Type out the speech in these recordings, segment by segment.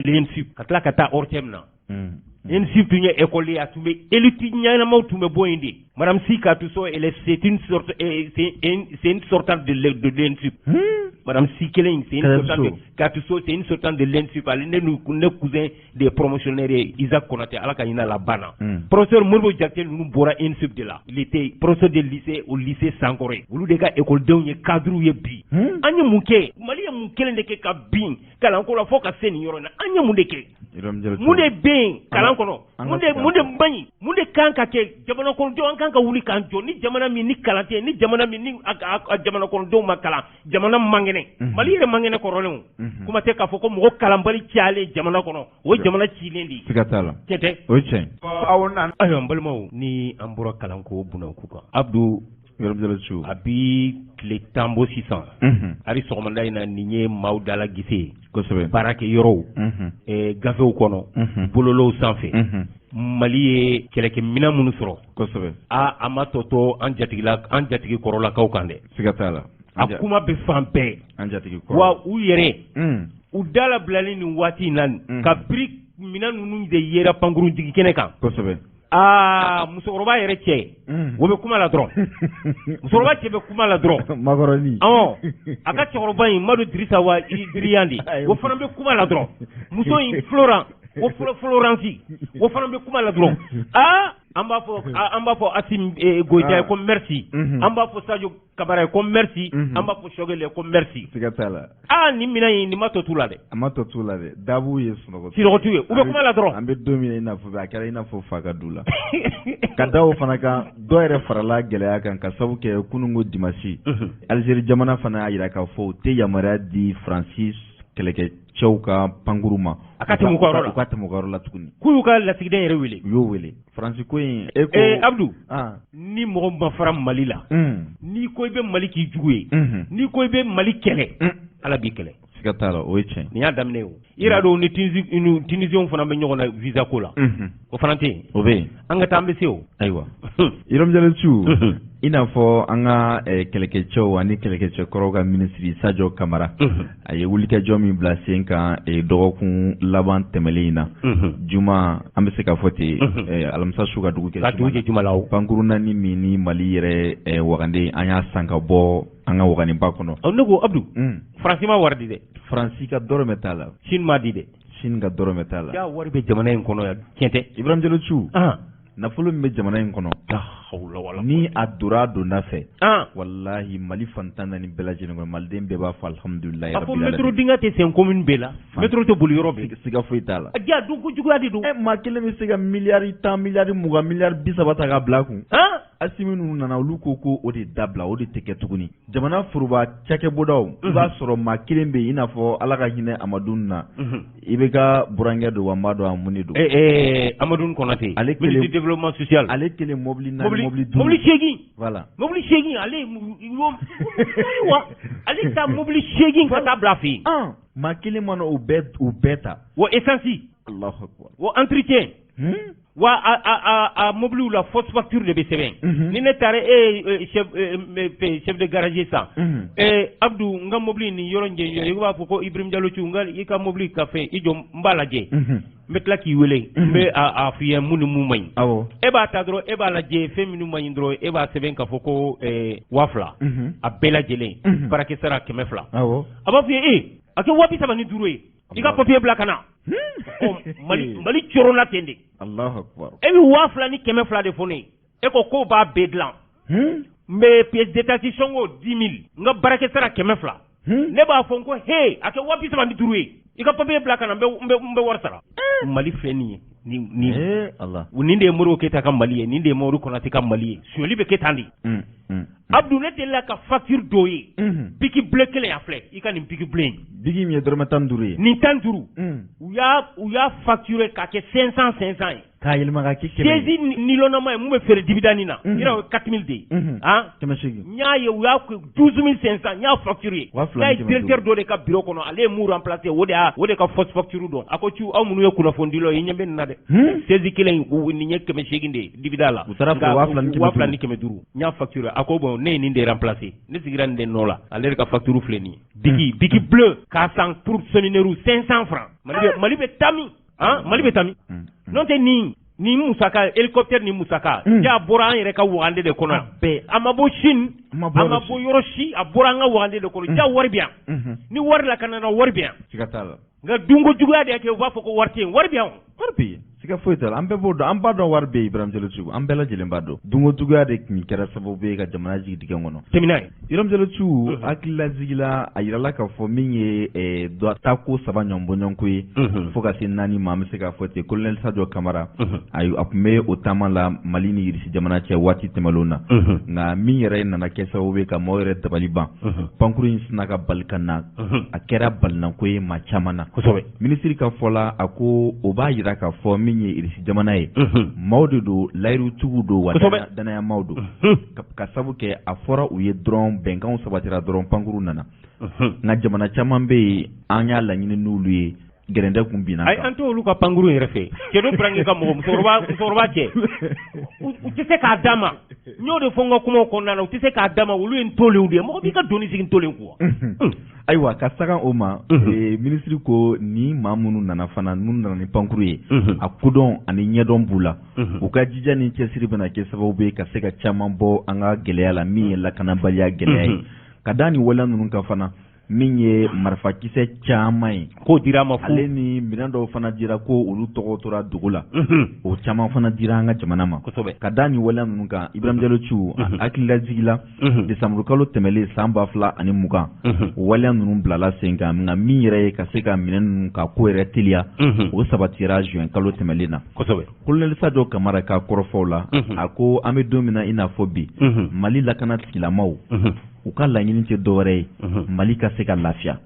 l'ENSUP, ka tila ka taa ORTM na. ENSUP tun ye école ye, a tun bɛ élite ɲɛnamaw tun bɛ bɔ yen de. Madame Sy Katou, elle est c'est une sorte c'est une sortante de l'ENSUP. Madame Sy kelen, c'est une sortante de Katou, c'est une sortante de l'ENSUP. Ale ne ne cousin des promotionnaires ye, Isaac Konaté, Ala ka hinɛ la banna. Professeur Modibo Diakité ninnu bɔra ENSUP de la. Il était professeur de lycée au lycée Sankore. Olu de ka école ye cadre ye bi. An ye mun kɛ? Mali ye mun kelen de kɛ ka bin kalanko la fo ka se nin yɔrɔ in na? An ye mun de kɛ? Mun de bɛ yen kalan kɔnɔ? Mun de man ɲi? Mun de kan ka kɛ? Jamana kɔnɔdenw, an kan ka wuli k'an jɔ. Ni jamana min ni kalan tɛ, ni jamana min ni a jamana kɔnɔdenw ma kalan, jamana man kɛnɛ. Mali yɛrɛ man kɛnɛ kɔrɔlen o. Kuma tɛ k'a fɔ ko mɔgɔ kalanbali cayalen jamana kɔnɔ, o ye jamana cilen de ye. Siga t'a la. Tiɲɛ tɛ? O ye tiɲɛ. Aw nan. Ayiwa, n balimaw, ni an bɔra kalanko bunakun kan, Abdu, a bi tile 10 bɔ sisan, hali sɔgɔmada in na, nin ye maaw dala gese ye. Baarakɛ yɔrɔw, gafew kɔnɔ, bololaw sanfɛ, Mali ye kɛlɛkɛminɛn minnu sɔrɔ. A a ma tɔ to an jatigila, an jatigi kɔrɔlakaw kan dɛ. Siga t'a la. A kuma bɛ fan bɛɛ. An jatigi kɔrɔ. Wa u yɛrɛ, u da labilalen nin waati in na, ka biri minɛn ninnu de yera pankurunjigi kɛnɛ kan. Aa, musokɔrɔba yɛrɛ cɛ, o bɛ kuma la dɔrɔn. Musokɔrɔba cɛ bɛ kuma la dɔrɔn. Makɔrɔni. Ɔn, a ka cɛkɔrɔba in, Madu Dirisa wa Diriyan de, o fana bɛ kuma la dɔrɔn. Muso in, Florent, o Florence, o fana bɛ kuma la dɔrɔn. Aa, an b'a fɔ Assimi Goïta ye ko merci. An b'a fɔ Sadio Camara ye ko merci. An b'a fɔ Choguel ye ko merci. Siga t'a la. Aa, nin minɛn in, nin ma tɔ t'u la dɛ. A ma tɔ t'u la dɛ. Dabu ye sunɔgɔ. Sunɔgɔtu ye, u bɛ kuma la dɔrɔn. An bɛ don min na, i n'a fɔ a kɛra i n'a fɔ fa ka du la. Ka da o fana kan, dɔw yɛrɛ farala gɛlɛya kan ka sababu kɛ kununko dimasi, Algérie jamana fana y'a jira k'a fɔ u tɛ yamaruya di Faransi kɛlɛkɛcɛw ka pankuru ma. A ka tɛmɛ u ka yɔrɔ la. U ka tɛmɛ u ka yɔrɔ la tuguni. K'u y'u ka lasigiden yɛrɛ wele. U y'o wele. Faransi ko in e ko. Ee Abdu, ni mɔgɔ ma fara Mali la, n'i ko i bɛ Mali k'i jugu ye, n'i ko i bɛ Mali kɛlɛ, Ala b'i kɛlɛ. Siga t'a la, o ye tiɲɛ. Nin y'a daminɛ ye o. I yɛrɛ dɔn, ni Tunisienw fana bɛ ɲɔgɔn na visa ko la. O fana tɛ yen. O bɛ yen. An ka taa, an bɛ se o. Ayiwa, Ibrahim Jalo Thiou, i n'a fɔ an ka kɛlɛkɛcɛw ani kɛlɛkɛcɛkɔrɔw ka minisiri Sadio Camara, a ye wulikajɔ min bila sen kan dɔgɔkun laban tɛmɛlen in na, juma, an bɛ se k'a fɔ ten, alamisa su ka dugu kɛ. Ka dugu jɛ juma la o. Pankuru naani min ni Mali yɛrɛ wagande, an y'a san ka bɔ an ka waganiba kɔnɔ. Ne ko Abdu, Faransi ma wari di dɛ. Faransi ka dɔrɔmɛ t'a la. Chine ma di dɛ. Chine ka dɔrɔmɛ t'a la. Ja, wari bɛ jamana in kɔnɔ yan, tiɲɛ tɛ? Ibrahim Jalo Thiou, nafolo min bɛ jamana in kɔnɔ, ni a donna a donda fɛ, walahi, Mali fantan naani bɛɛ lajɛlen kɔnɔ, maliden bɛɛ b'a fɔ alihamudulilayi. A fɔ métro dingɛ tɛ sen commune bɛɛ la, métro tɛ boli yɔrɔ bɛɛ. Siga foyi t'a la. Ja, dun ko juguya de don. Ɛ, maa kelen bɛ se ka miliyari 10, miliyari 20, miliyari 30 ta k'a bila a kun. Assimi ninnu nana, olu ko ko o de dabila, o de tɛ kɛ tuguni. Jamana foroba cakɛbondaw, i b'a sɔrɔ maa kelen bɛ yen, i n'a fɔ Ala ka hinɛ Amadu na, i bɛ ka burankɛ don wa, n b'a dɔn a mun de don. Amadu Konate. Ale kelen. Ministre du développement social. Ale kelen, mobili naani, mobili duuru. Mobili seegin. Voilà. Mobili seegin, ale, ayiwa, ale taa mobili seegin ka taa bila a fɛ yen. Maa kelen mana o bɛɛ ta. Wa essence. Allahu akbar. Wa entretien. Wa a mobiliw la, fausse facture de bɛ sɛbɛn. Ni ne taara e ye chef de garage san, Abdu, n ka mobili nin yɔrɔ in jɛ, i b'a fɔ ko Ibrahim Jalo Thiou, n ka i ka mobili ka fɛn, i jɔ, n b'a lajɛ, n bɛ tila k'i wele, n bɛ a f'i ye mun ni mun man ɲi. E b'a ta dɔrɔn, e b'a lajɛ, fɛn minnu man ɲi dɔrɔn, e b'a sɛbɛn k'a fɔ ko 2000, a bɛɛ lajɛlen baarakɛ sara 200. A b'a fɔ i ye, e a kɛ 35 000 ye, i ka papier bila ka na. Mali coronna ten de. Allahu akbar. E bɛ 2200 de fɔ ne ye, e ko k'o b'a bɛɛ dilan. N bɛ pièce détachée sɔngɔ 10 000, n ka baarakɛ sara 200. Ne b'a fɔ n ko he, a kɛ 35 000 ye, i ka papier bila ka na, n bɛ wari sara. Mali filɛ nin ye nin Ala. Nin de ye Modibo Keyita ka Mali ye, nin de ye Modibo Konate ka Mali ye. Sonyali bɛ kɛ tan de. Abdu, ne delila ka facture dɔw ye. Bic bleu kelen, a filɛ, i ka nin bic bleu in. Bic min ye dɔrɔmɛ 15 ye. Nin 15, u y'a facturer k'a kɛ 500 500 ye. K'a yɛlɛma ka kɛ 100 ye. Chaise nilɔnnama ye mun bɛ feere dibidani na. Yɔrɔ o ye 4000 de ye. Han? 800. N y'a ye u y'a 12500 n y'a facturé. 2500. N y'a ye directeur dɔ de ka bureau kɔnɔ, ale ye mun remplacer, o de ka fausse facture dɔn. A ko cu aw minnu ye kunnafonidilaw ye, i ɲɛ bɛ nin na dɛ. Chaise kelen nin ye 800 de ye dibida la. U taara feere 2500. N y'a facturé, a ko bon ne ye nin de remplacer. Ne sigira nin de nɔ la, ale de ka facture filɛ nin ye. Biki bleu k'a san pour séminaire 500 francs. Mali bɛ taa min? Han, Mali bɛ taa min? N'o tɛ nin musaka, hélicoptère ni musaka, ja bɔra an yɛrɛ ka wagande de kɔnɔ. A ma bɔ Chine, a ma bɔ yɔrɔ si, a bɔra an ka wagande de kɔnɔ. Ja wari bɛ yan. Ni wari lakanana, wari bɛ yan. Siga t'a la. Nka dunko juguya de y'a kɛ u b'a fɔ ko wari tɛ yen, wari bɛ yan. Wari bɛ yen. Siga foyi t'a la, an bɛɛ b'o dɔn, an b'a dɔn wari bɛ yen Ibrahim Jalo Thioub, an bɛɛ lajɛlen b'a dɔn. Dunko juguya de tun kɛra sababu ye ka jamana jigin dingɛ kɔnɔ. Tɛmɛna ye. Ibrahim Jalo Thioub, hakililajigin a yirala k'a fɔ min ye taako 3 ɲɔgɔnbɔɲɔgɔnko ye fo ka se 4 ma, an bɛ se k'a fɔ ten. Colonel Sadio Kamara, a tun bɛ o taama la Mali ni Irisi jamana cɛ waati tɛmɛnlenw na. Nka min yɛrɛ nana kɛ sababu ye ka maaw yɛrɛ dabali ban. Pankuru in sina ka bali ka na, a kɛra balinako ye maa caman na. Kosɛbɛ. Minisiri ka fɔ la, a ko o b'a yira k'a fɔ min ye Irisi jamana ye, maaw de don, layirutigiw don, wa danayamaaw don. Ka sabu kɛ a fɔra u ye dɔrɔn, bɛnkanw sabatira dɔrɔn, pankuru nana. Nka jamana caman bɛ yen, an y'a laɲini n'olu ye, gɛrɛndɛ kun binna. Ayi, an t'olu ka pankuru yɛrɛ fɛ. Cɛ dɔ Brangi ka mɔgɔ, musokɔrɔba cɛ, u tɛ se k'a d'a ma. N y'o de fɔ n ka kumaw kɔnɔna na, u tɛ se k'a d'a ma, olu ye ntolenw de ye. Mɔgɔ b'i ka doni sigi ntolen kun. Ayiwa, ka sagan o ma, minisiri ko ni maa minnu nana fana, minnu nana ni pankuru ye, a kodɔn ani ɲɛdɔn b'u la. U ka jija ni cɛsiri bɛna kɛ sababu ye ka se ka caman bɔ an ka gɛlɛya la, min ye lakanabaliya gɛlɛya ye. Ka da nin waleya ninnu kan fana, min ye marifakisɛ caman ye, k'o dira a ma fu, ale ni minɛn dɔw fana dira ko olu tɔgɔ tora dogo la, o caman fana dira an ka jamana ma. Kosɛbɛ. Ka da nin waleya ninnu kan, Ibrahim Jalo Thioub, hakililajigin la, décembre kalo tɛmɛlen san 2020, o waleya ninnu bilala sen kan. Nka min yɛrɛ ye ka se ka minɛn ninnu ka ko yɛrɛ teliya, o sabatira juin kalo tɛmɛlen na. Kosɛbɛ. Colonel Sadio Kamara ka kɔrɔfɔw la, a ko an bɛ don min na i n'a fɔ bi, Mali lakana tigilamaw, u ka laɲini tɛ dɔwɛrɛ ye, Mali ka se ka lafiya.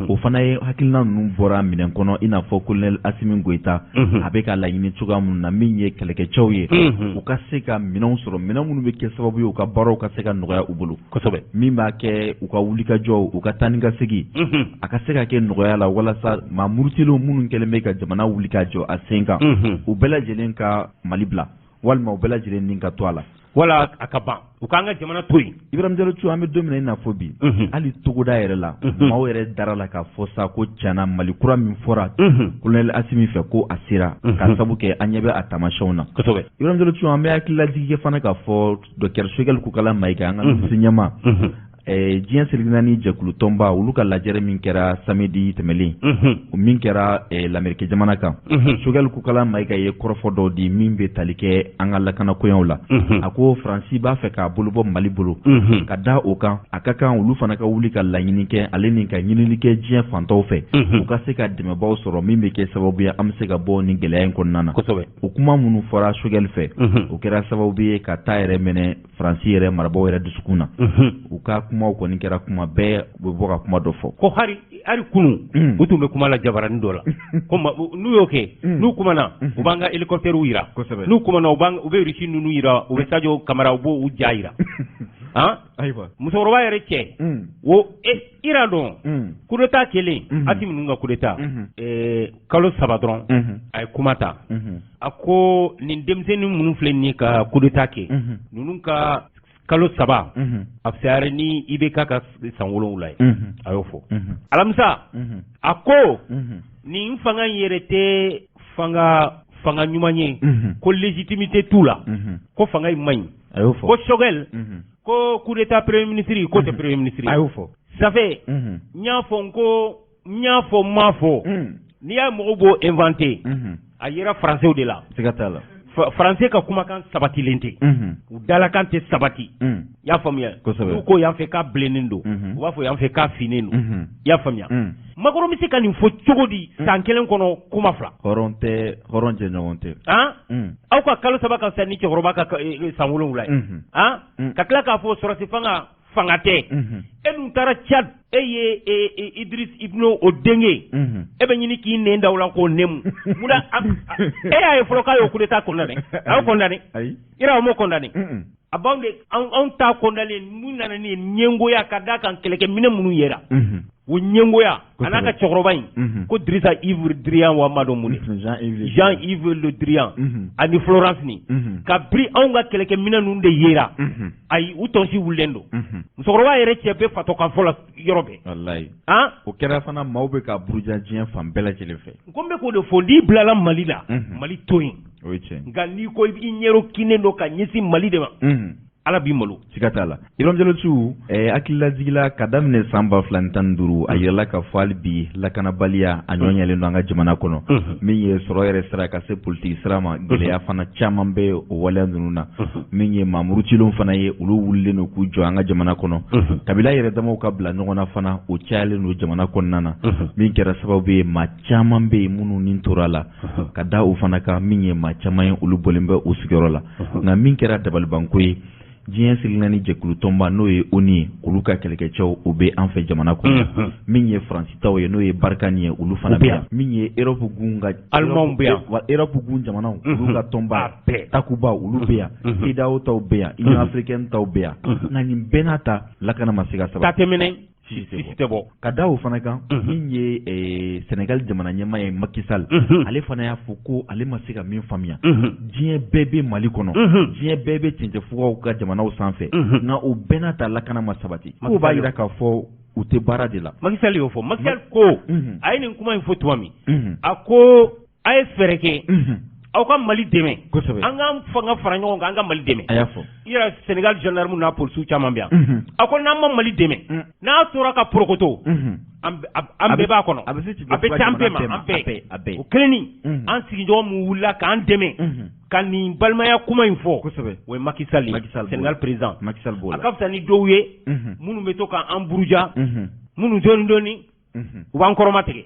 O fana ye hakilina ninnu bɔra minɛn kɔnɔ, i n'a fɔ colonel Assimi Goïta a bɛ ka laɲini cogoya minnu na, min ye kɛlɛkɛcɛw ye, u ka se ka minɛnw sɔrɔ, minɛn minnu bɛ kɛ sababu ye u ka baaraw ka se ka nɔgɔya u bolo. Kosɛbɛ. Min b'a kɛ u ka wulikajɔw, u ka taa ni ka segin, a ka se ka kɛ nɔgɔya la, walasa maa murutilenw minnu kɛlen bɛ ka jamana wuli ka jɔ a sen kan, u bɛɛ lajɛlen ka Mali bila, walima u bɛɛ lajɛlen ni ka to a la. Wala a ka ban, u k'an ka jamana to yen. Ibrahim Jalo Thioub, an bɛ don min na i n'a fɔ bi, hali togoda yɛrɛ la, maaw yɛrɛ dara la k'a fɔ sa ko tiɲɛna Mali kura min fɔra colonel Assimi fɛ ko a sera, ka sabu kɛ an ɲɛ bɛ a taamasiyɛnw na. Kosɛbɛ. Ibrahim Jalo Thioub, an bɛ hakililajigin kɛ fana k'a fɔ docteur Choguel Kokalla Maïga, an ka minisiri ɲɛmaa, diɲɛ seleke naani jɛkulu tɔnba, olu ka lajɛrɛ min kɛra samedi tɛmɛlen, o min kɛra l'Amérique jamana kan, Choguel Kokalla Maïga ye kɔrɔfɔ dɔw di min bɛ tali kɛ an ka lakanakoɲɛw la. A ko Faransi b'a fɛ k'a bolo bɔ Mali bolo, ka da o kan, a ka kan olu fana ka wuli ka laɲini kɛ, ale ni ka ɲinini kɛ diɲɛ fantaw fɛ, u ka se ka dɛmɛbaw sɔrɔ min bɛ kɛ sababu ye an bɛ se ka bɔ nin gɛlɛya in kɔnɔna na. Kosɛbɛ. O kuma minnu fɔra Choguel fɛ, o kɛra sababu ye ka taa yɛrɛ minɛ Faransi yɛrɛ marabaaw yɛrɛ dusukun na. U ka kumaw kɔni kɛra kuma bɛɛ, u bɛ bɔ ka kuma dɔ fɔ. Ko hali kunun, u tun bɛ kuma la jabaranin dɔ la. Ko n'u y'o kɛ, n'u kumana, u b'an ka hélicoptère yira. Kosɛbɛ. N'u kumana, u bɛ Russie ninnu yira, u bɛ Sadio Kamara, u b'o ja yira. Han? Ayiwa. Musokɔrɔba yɛrɛ cɛ, o ira dɔn, coup d'état kɛlen, Assimi ninnu ka coup d'état, kalo 3 dɔrɔn, a ye kuma ta. A ko nin denmisɛnnin minnu filɛ nin ye ka coup d'état kɛ, ninnu ka kalo 3, a fisayara ni IBK ka san 7 ye. A y'o fɔ. Alamisa, a ko nin fanga in yɛrɛ tɛ fanga ɲuman ye, ko légitimité t'u la, ko fanga in man ɲi. A y'o fɔ. Ko Choguel, ko coup d'état premier ministre, ko tɛ premier ministre. A y'o fɔ. Ça fait, n y'a fɔ n ko, n y'a fɔ n m'a fɔ. N'i y'a mɔgɔw b'o inventé, a yera français de la. Siga t'a la. Français ka kumakan sabatilen tɛ. U dalakan tɛ sabati. I y'a faamuya. Kosɛbɛ. N'u ko yan fɛ k'a bilennen don, u b'a fɔ yan fɛ k'a finnen don. I y'a faamuya. Macron bɛ se ka nin fɔ cogo di san kelen kɔnɔ kuma 2? Hɔrɔn tɛ, hɔrɔn jɛ ɲɔgɔn tɛ. Han? Aw ka kalo 3 ka fisa ni cɛkɔrɔba ka san 7 ye. Han? Ka tila k'a fɔ sɔrɔsi fanga fanga tɛ. E dun taara Tchad, e ye Idriss Ibn o denkɛ, e bɛ ɲini k'i nɛn da o la k'o nɛmu. Munna e y'a ye fɔlɔ k'a y'o coup d'état condamné? A y'o condamné? Ayi. Yɔrɔ o m'o condamné. A b'anw de anw ta condamné. Mun nana ni ɲɛngoya ka d'a kan kɛlɛkɛminɛ minnu yera, o ɲɛngoya a n'a ka cɛkɔrɔba in ko Drissa Yves Drian wa ma dɔn mun de, Jean-Yves Le Drian ani Florence ni kabiri anw ka kɛlɛkɛminɛ ninnu de yera, ayi u tɔnsi wulilen don. Musokɔrɔba yɛrɛ cɛ bɛ fatɔ kan fɔ la yɔrɔ bɛɛ. Walayi. O kɛra fana maaw bɛ ka buruja diɲɛ fan bɛɛ lajɛlen fɛ. Ko n bɛ k'o de fɔ, n'i bilala Mali la, Mali to yen. O ye tiɲɛ. Nka n'i ko i ɲɛro kinnen don ka ɲɛsin Mali de ma, Ala b'i malo. Siga t'a la. Ibrahim Jalo Thiou, hakililajigila ka daminɛ san 2015, a yirala k'a fɔ hali bi lakanabaliya a ɲɔ ɲɛlen don an ka jamana kɔnɔ. Min ye sɔrɔ yɛrɛ sira ka se politiki sira ma, gɛlɛya fana caman bɛ o waleya ninnu na. Min ye maa murutilenw fana ye, olu wulilen don k'u jɔ an ka jamana kɔnɔ. Kabila yɛrɛ damaw ka bila ɲɔgɔn na fana, o cayalen don jamana kɔnɔna na. Min kɛra sababu ye maa caman bɛ yen minnu ni tora la ka da o fana kan, min ye maa caman ye olu bɔlen bɛ u sigiyɔrɔ la. Nka min kɛra dabalibanko ye, diɲɛ seleke jɛkulu tɔnba n'o ye ONU ye, olu ka kɛlɛkɛcɛw o bɛ an fɛ jamana kɔnɔ. Min ye Faransi taw ye n'o ye Barkhane ye, olu fana bɛ yan. Min ye Europe gun ka Allemand bɛ yan, wa Europe gun jamanaw olu ka tɔnba Takuba olu bɛ yan, CEDEAO taw bɛ yan, Union africaine taw bɛ yan. Nka nin bɛɛ n'a ta, lakana ma se ka sabati. Ta tɛ minɛ, sisi tɛ bɔ. Ka da o fana kan, min ye Sénégal jamana ɲɛmaa ye Macky Sall, ale fana y'a fɔ ko ale ma se ka min faamuya, diɲɛ bɛɛ bɛ Mali kɔnɔ, diɲɛ bɛɛ bɛ cɛncɛnfugaw ka jamanaw sanfɛ, nka o bɛɛ n'a ta lakana ma sabati. K'o b'a jira k'a fɔ u tɛ baara de la. Macky Sall y'o fɔ. Macky Sall ko, a ye nin kuma in fɔ tuma min, a ko a ye fɛɛrɛ kɛ aw ka Mali dɛmɛ, an k'an fanga fara ɲɔgɔn kan, an ka Mali dɛmɛ. A y'a fɔ. I yɛrɛ Sénégal gendarme n'a polisiw caman bɛ yan. A ko n'an ma Mali dɛmɛ, n'a tora ka porokoto, an bɛɛ b'a kɔnɔ. A bɛ se an bɛɛ ma, an bɛɛ. O kelen ni an sigiɲɔgɔn min wulila k'an dɛmɛ ka nin balimaya kuma in fɔ, o ye Macky Sall ye, Sénégal président. A ka fisa ni dɔw ye minnu bɛ to k'an buruja, minnu dɔɔni dɔɔni u b'an kɔrɔma tigɛ,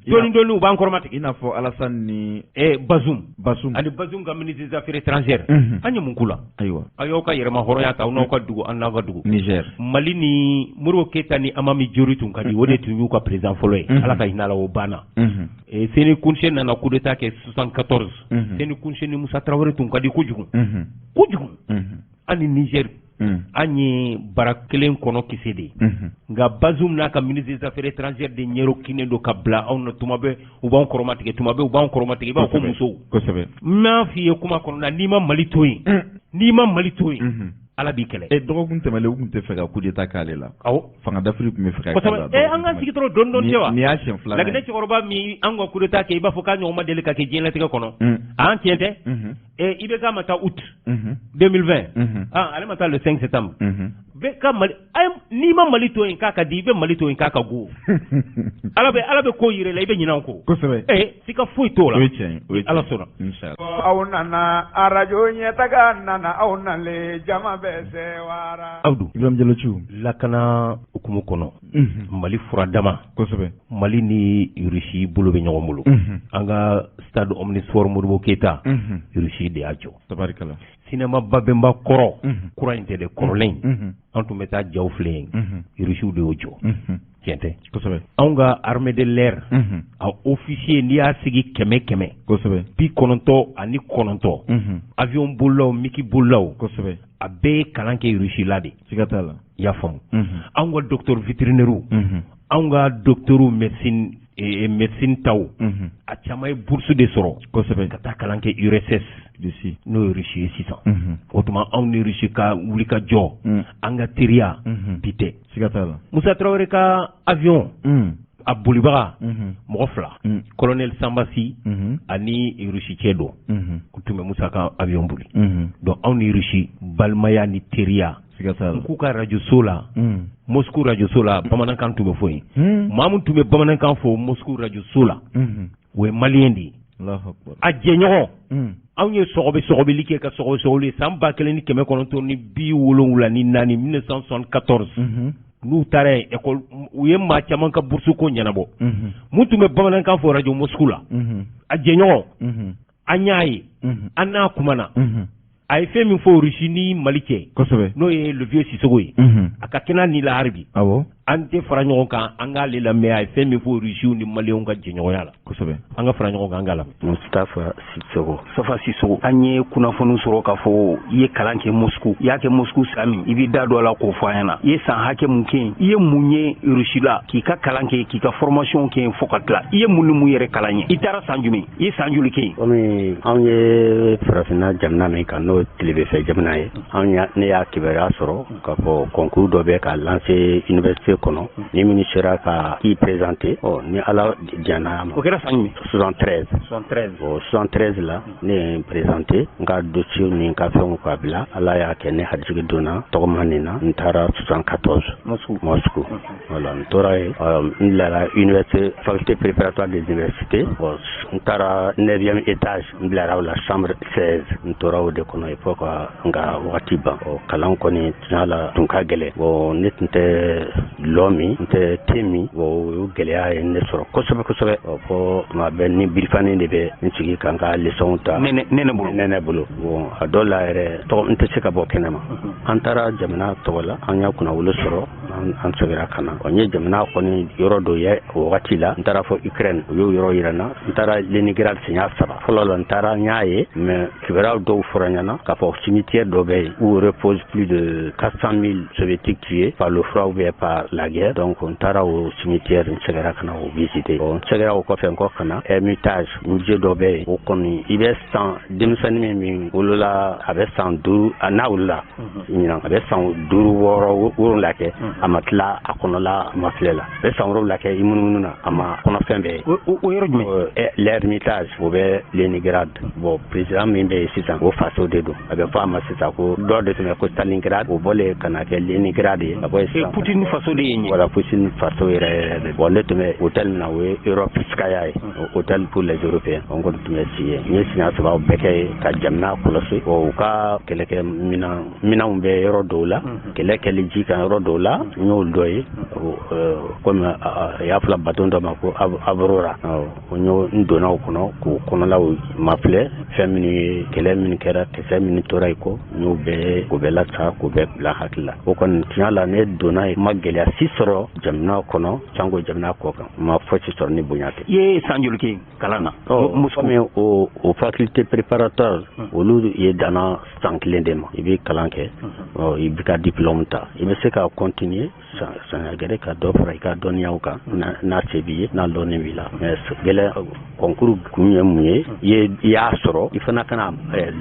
dɔɔni dɔɔni u b'an kɔrɔma tigɛ. I n'a fɔ Alassane ni Bazoum. Bazoum ani Bazoum ka ministre des affaires étrangères. An ye mun k'u la? Ayiwa. A y'aw ka yɛrɛma hɔrɔnya ta, aw n'aw ka dugu, an n'aw ka dugu. Niger. Mali ni Modibo Keita ni Amami Diori tun ka di, o de tun y'u ka président fɔlɔ ye. Ala ka hinɛ a la, o banna. Seni Kountché nana coup d'état kɛ 74. Seni Kountché ni Moussa Traoré tun ka di kojugu. Kojugu. An ni Niger, an ye bara kelen kɔnɔ kisɛ de ye. Nka Bazoum n'a ka ministre des affaires étrangères de ɲɛro kinnen don ka bila anw na, tuma bɛɛ u b'anw kɔrɔma tigɛ, tuma bɛɛ u b'anw kɔrɔma tigɛ, i b'a fɔ ko musow. N m'a f'i ye kuma kɔnɔ na, n'i ma Mali to yen, n'i ma Mali to yen, Ala b'i kɛlɛ. Dɔgɔkun tɛmɛlen u tun tɛ fɛ ka coup d'état k'ale la. Awɔ. Fanga dafiri tun bɛ fɛ ka k'ale la. An k'an sigi dɔrɔn dɔɔni dɔɔni tɛ wa? Nin y'a siɲɛ filanan ye. Laginɛ cɛkɔrɔba min an ka coup d'état kɛ, i b'a fɔ k'a ɲɔgɔn ma deli ka kɛ diɲɛlatigɛ kɔnɔ. An tiɲɛ tɛ? IBK ma taa août 2020. Ale ma taa le 5 septembre. Bɛɛ ka Mali, n'i ma Mali to yen k'a ka di, i bɛ Mali to yen k'a ka go. Ala bɛ ko yir'i la, i bɛ ɲinɛ o kɔ. Kosɛbɛ. Sika foyi t'o la. O ye tiɲɛ ye, o ye tiɲɛ ye. Ala sɔnna. Inchallah. Aw nana arajo ɲɛtaga nana, aw nalen jama bɛɛ sewara. Abdou. Ibrahim Jalo Thiou. Lakana hukumu kɔnɔ, Mali furadama. Kosɛbɛ. Mali ni Russie bolo bɛ ɲɔgɔn bolo. An ka stade omnisport Modibo Keita, Russie de y'a jɔ. Tabarikala. Sinema Babemba kɔrɔ, kura in tɛ dɛ, kɔrɔlen in. An tun bɛ taa jaw filɛ yen, Russiw de y'o jɔ. Tiɲɛ tɛ? Kosɛbɛ. Anw ka armée de l'air, a officier n'i y'a sigi 100 100. Kosɛbɛ. 99. Avion bolilaw, MiG bolilaw. Kosɛbɛ. A bɛɛ ye kalan kɛ Russie la de. Siga t'a la. I y'a faamu. Anw ka docteur vétérinaire, anw ka docteur médecine médecine taw, a caman ye bourse de sɔrɔ. Kosɛbɛ. Ka taa kalan kɛ URSS. Russie. N'o ye Russie ye sisan. O tuma anw ni Russie ka wuli ka jɔ, an ka teriya bi tɛ. Siga t'a la. Moussa Traoré ka avion, a bolibaga mɔgɔ fila, colonel Sambasi ani Russie cɛ dɔ, u tun bɛ Moussa ka avion boli. Donc anw ni Russie balimaya ni teriya. Siga t'a la. K'u ka radio so la, Moscou radio so la, bamanankan tun bɛ fɔ yen. Maa min tun bɛ bamanankan fɔ Moscou radio so la, o ye malien de ye. Allahu akbar. A jɛɲɔgɔn, anw ye sɔgɔbɛ sɔgɔbɛli kɛ ka sɔgɔbɛ sɔgɔbɛli san 1974, 1974. N'u taara yen école, u ye maa caman ka bourse ko ɲɛnabɔ. Mun tun bɛ bamanankan fɔ radio Moscou la, a jɛɲɔgɔn, an y'a ye, an n'a kumana. A ye fɛn min fɔ Russie ni Mali cɛ, n'o ye le vieux Sissoko ye, a ka kɛnɛ ni lahari bi. An tɛ fara ɲɔgɔn kan, an k'ale lamɛn, a ye fɛn min fɔ Russiw ni Maliyɛnw ka jɛɲɔgɔnya la. An ka fara ɲɔgɔn kan, an k'a lamɛn. Mustafa Sissoko. Mustafa Sissoko, an ye kunnafoni sɔrɔ k'a fɔ i ye kalan kɛ Moscou, i y'a kɛ Moscou san min, i b'i da don a la k'o fɔ an ɲɛna. I ye san hakɛ mun kɛ yen, i ye mun ye Russie la, k'i ka kalan kɛ, k'i ka formation kɛ yen fo ka tila, i ye mun ni mun yɛrɛ kalan ye, i taara san jumɛn, i ye san joli kɛ yen? Komi anw ye farafinna jamana min kan, n'o ye tilebinfɛ jamana ye, ne y'a kibaruya sɔrɔ k'a fɔ concours dɔ bɛ ka lancer université kɔnɔ, ni minnu sera ka i présenter, ɔ ni Ala jɛnna a ma. O kɛra san jumɛn? 73. 73. Bon, 73 la, ne ye n présenter, n ka dossier ni n ka fɛnw ka bila, Ala y'a kɛ ne harijigɛ donna tɔgɔma nin na, n taara 74. Moscou. Moscou. Voilà, n tora yen, n bilara université, faculté préparatoire des universités. Bon, n taara 9e étage, n bilara o la chambre 16, n tora o de kɔnɔ fo ka n ka wagati ban. Ɔ kalan kɔni tiɲɛ la tun ka gɛlɛn. Bon, ne tun tɛ lɔ min, n tɛ te min. Bon, o gɛlɛya ye ne sɔrɔ kosɛbɛ kosɛbɛ. Ɔ fɔ tuma bɛɛ ni birifani de bɛ n sigi ka n ka leçon ta. Nɛnɛ bolo. Nɛnɛ bolo. Bon, a dɔw la yɛrɛ tɔgɔ n tɛ se ka bɔ kɛnɛ ma. An taara jamana tɔgɔ la, an y'a kunnawolo sɔrɔ, an seginna ka na. N ye jamana kɔni yɔrɔ dɔ ye o wagati la, n taara fɔ Ukraine, u y'o yɔrɔ yira n na. N taara Leningrad siɲɛ 3. Fɔlɔ la n taara n y'a ye, mais kibaruya dɔw fɔra n ɲɛna k'a fɔ cimetière dɔ bɛ yen où repose plus de 400 000 soviétiques tués par le froid ou bien par la guerre. Donc n taara o cimetière, n seginna ka na o visiter. Bon, n seginna o kɔfɛ n kɔ ka na Hermitage, musée dɔ bɛ yen, o kɔni i bɛ san denmisɛnnin min wolola, a bɛ san 5, n'a wolola ɲinan, a bɛ san 5 6 7 kɛ, a ma tila a kɔnɔla, a ma filɛ la, a bɛ san 7 kɛ i munumunu na, a ma kɔnɔfɛn bɛɛ ye. O yɔrɔ jumɛn? L'Hermitage, o bɛ Leningrad. Bon, président min bɛ yen sisan, o faso de don. A bɛ fɔ a ma sisan ko dɔ de tun bɛ ko Stalingrad, o bɔlen ka na kɛ Leningrad ye. A bɔ yen sisan. Poutine faso de ye nin ye. Voilà, Poutine faso yɛrɛ yɛrɛ de. Bon, ne tun bɛ hôtel min na, o ye Europe Skaya ye, hôtel pour les Européens. N kɔni tun bɛ si yen. N ye siɲɛ 3 bɛɛ kɛ yen ka jamana kɔlɔsi. Bon, u ka kɛlɛkɛ minɛnw bɛ yɔrɔ dɔw la, kɛlɛ kɛli ji kan yɔrɔ dɔw la, n y'o dɔ ye. Komi a y'a fɔla bateau dɔ ma ko Aurora. N donna o kɔnɔ k'o kɔnɔlaw mafilɛ, fɛn minnu ye kɛlɛ minnu kɛra, kisɛ minnu tora yen kɔ, n y'o bɛɛ k'o bɛɛ lasa, k'o bɛɛ bila hakili la. O kɔni tiɲɛ la, ne donna yen, n ma gɛlɛya si sɔrɔ jamana kɔnɔ, sanko jamana kɔ kan, n ma fosi sɔrɔ ni bonya tɛ. I ye san joli kɛ kalan na? Komi o faculté préparatoire, olu ye danna san 1 de ma. I bɛ kalan kɛ, i bɛ ka diplôme ta, i bɛ se ka continuer san gɛrɛ ka dɔ fara i ka dɔnniyaw kan, n'a se b'i ye, n'a dɔnni b'i la. Mais gɛlɛya concours kun ye mun ye? I y'a sɔrɔ, i fana kana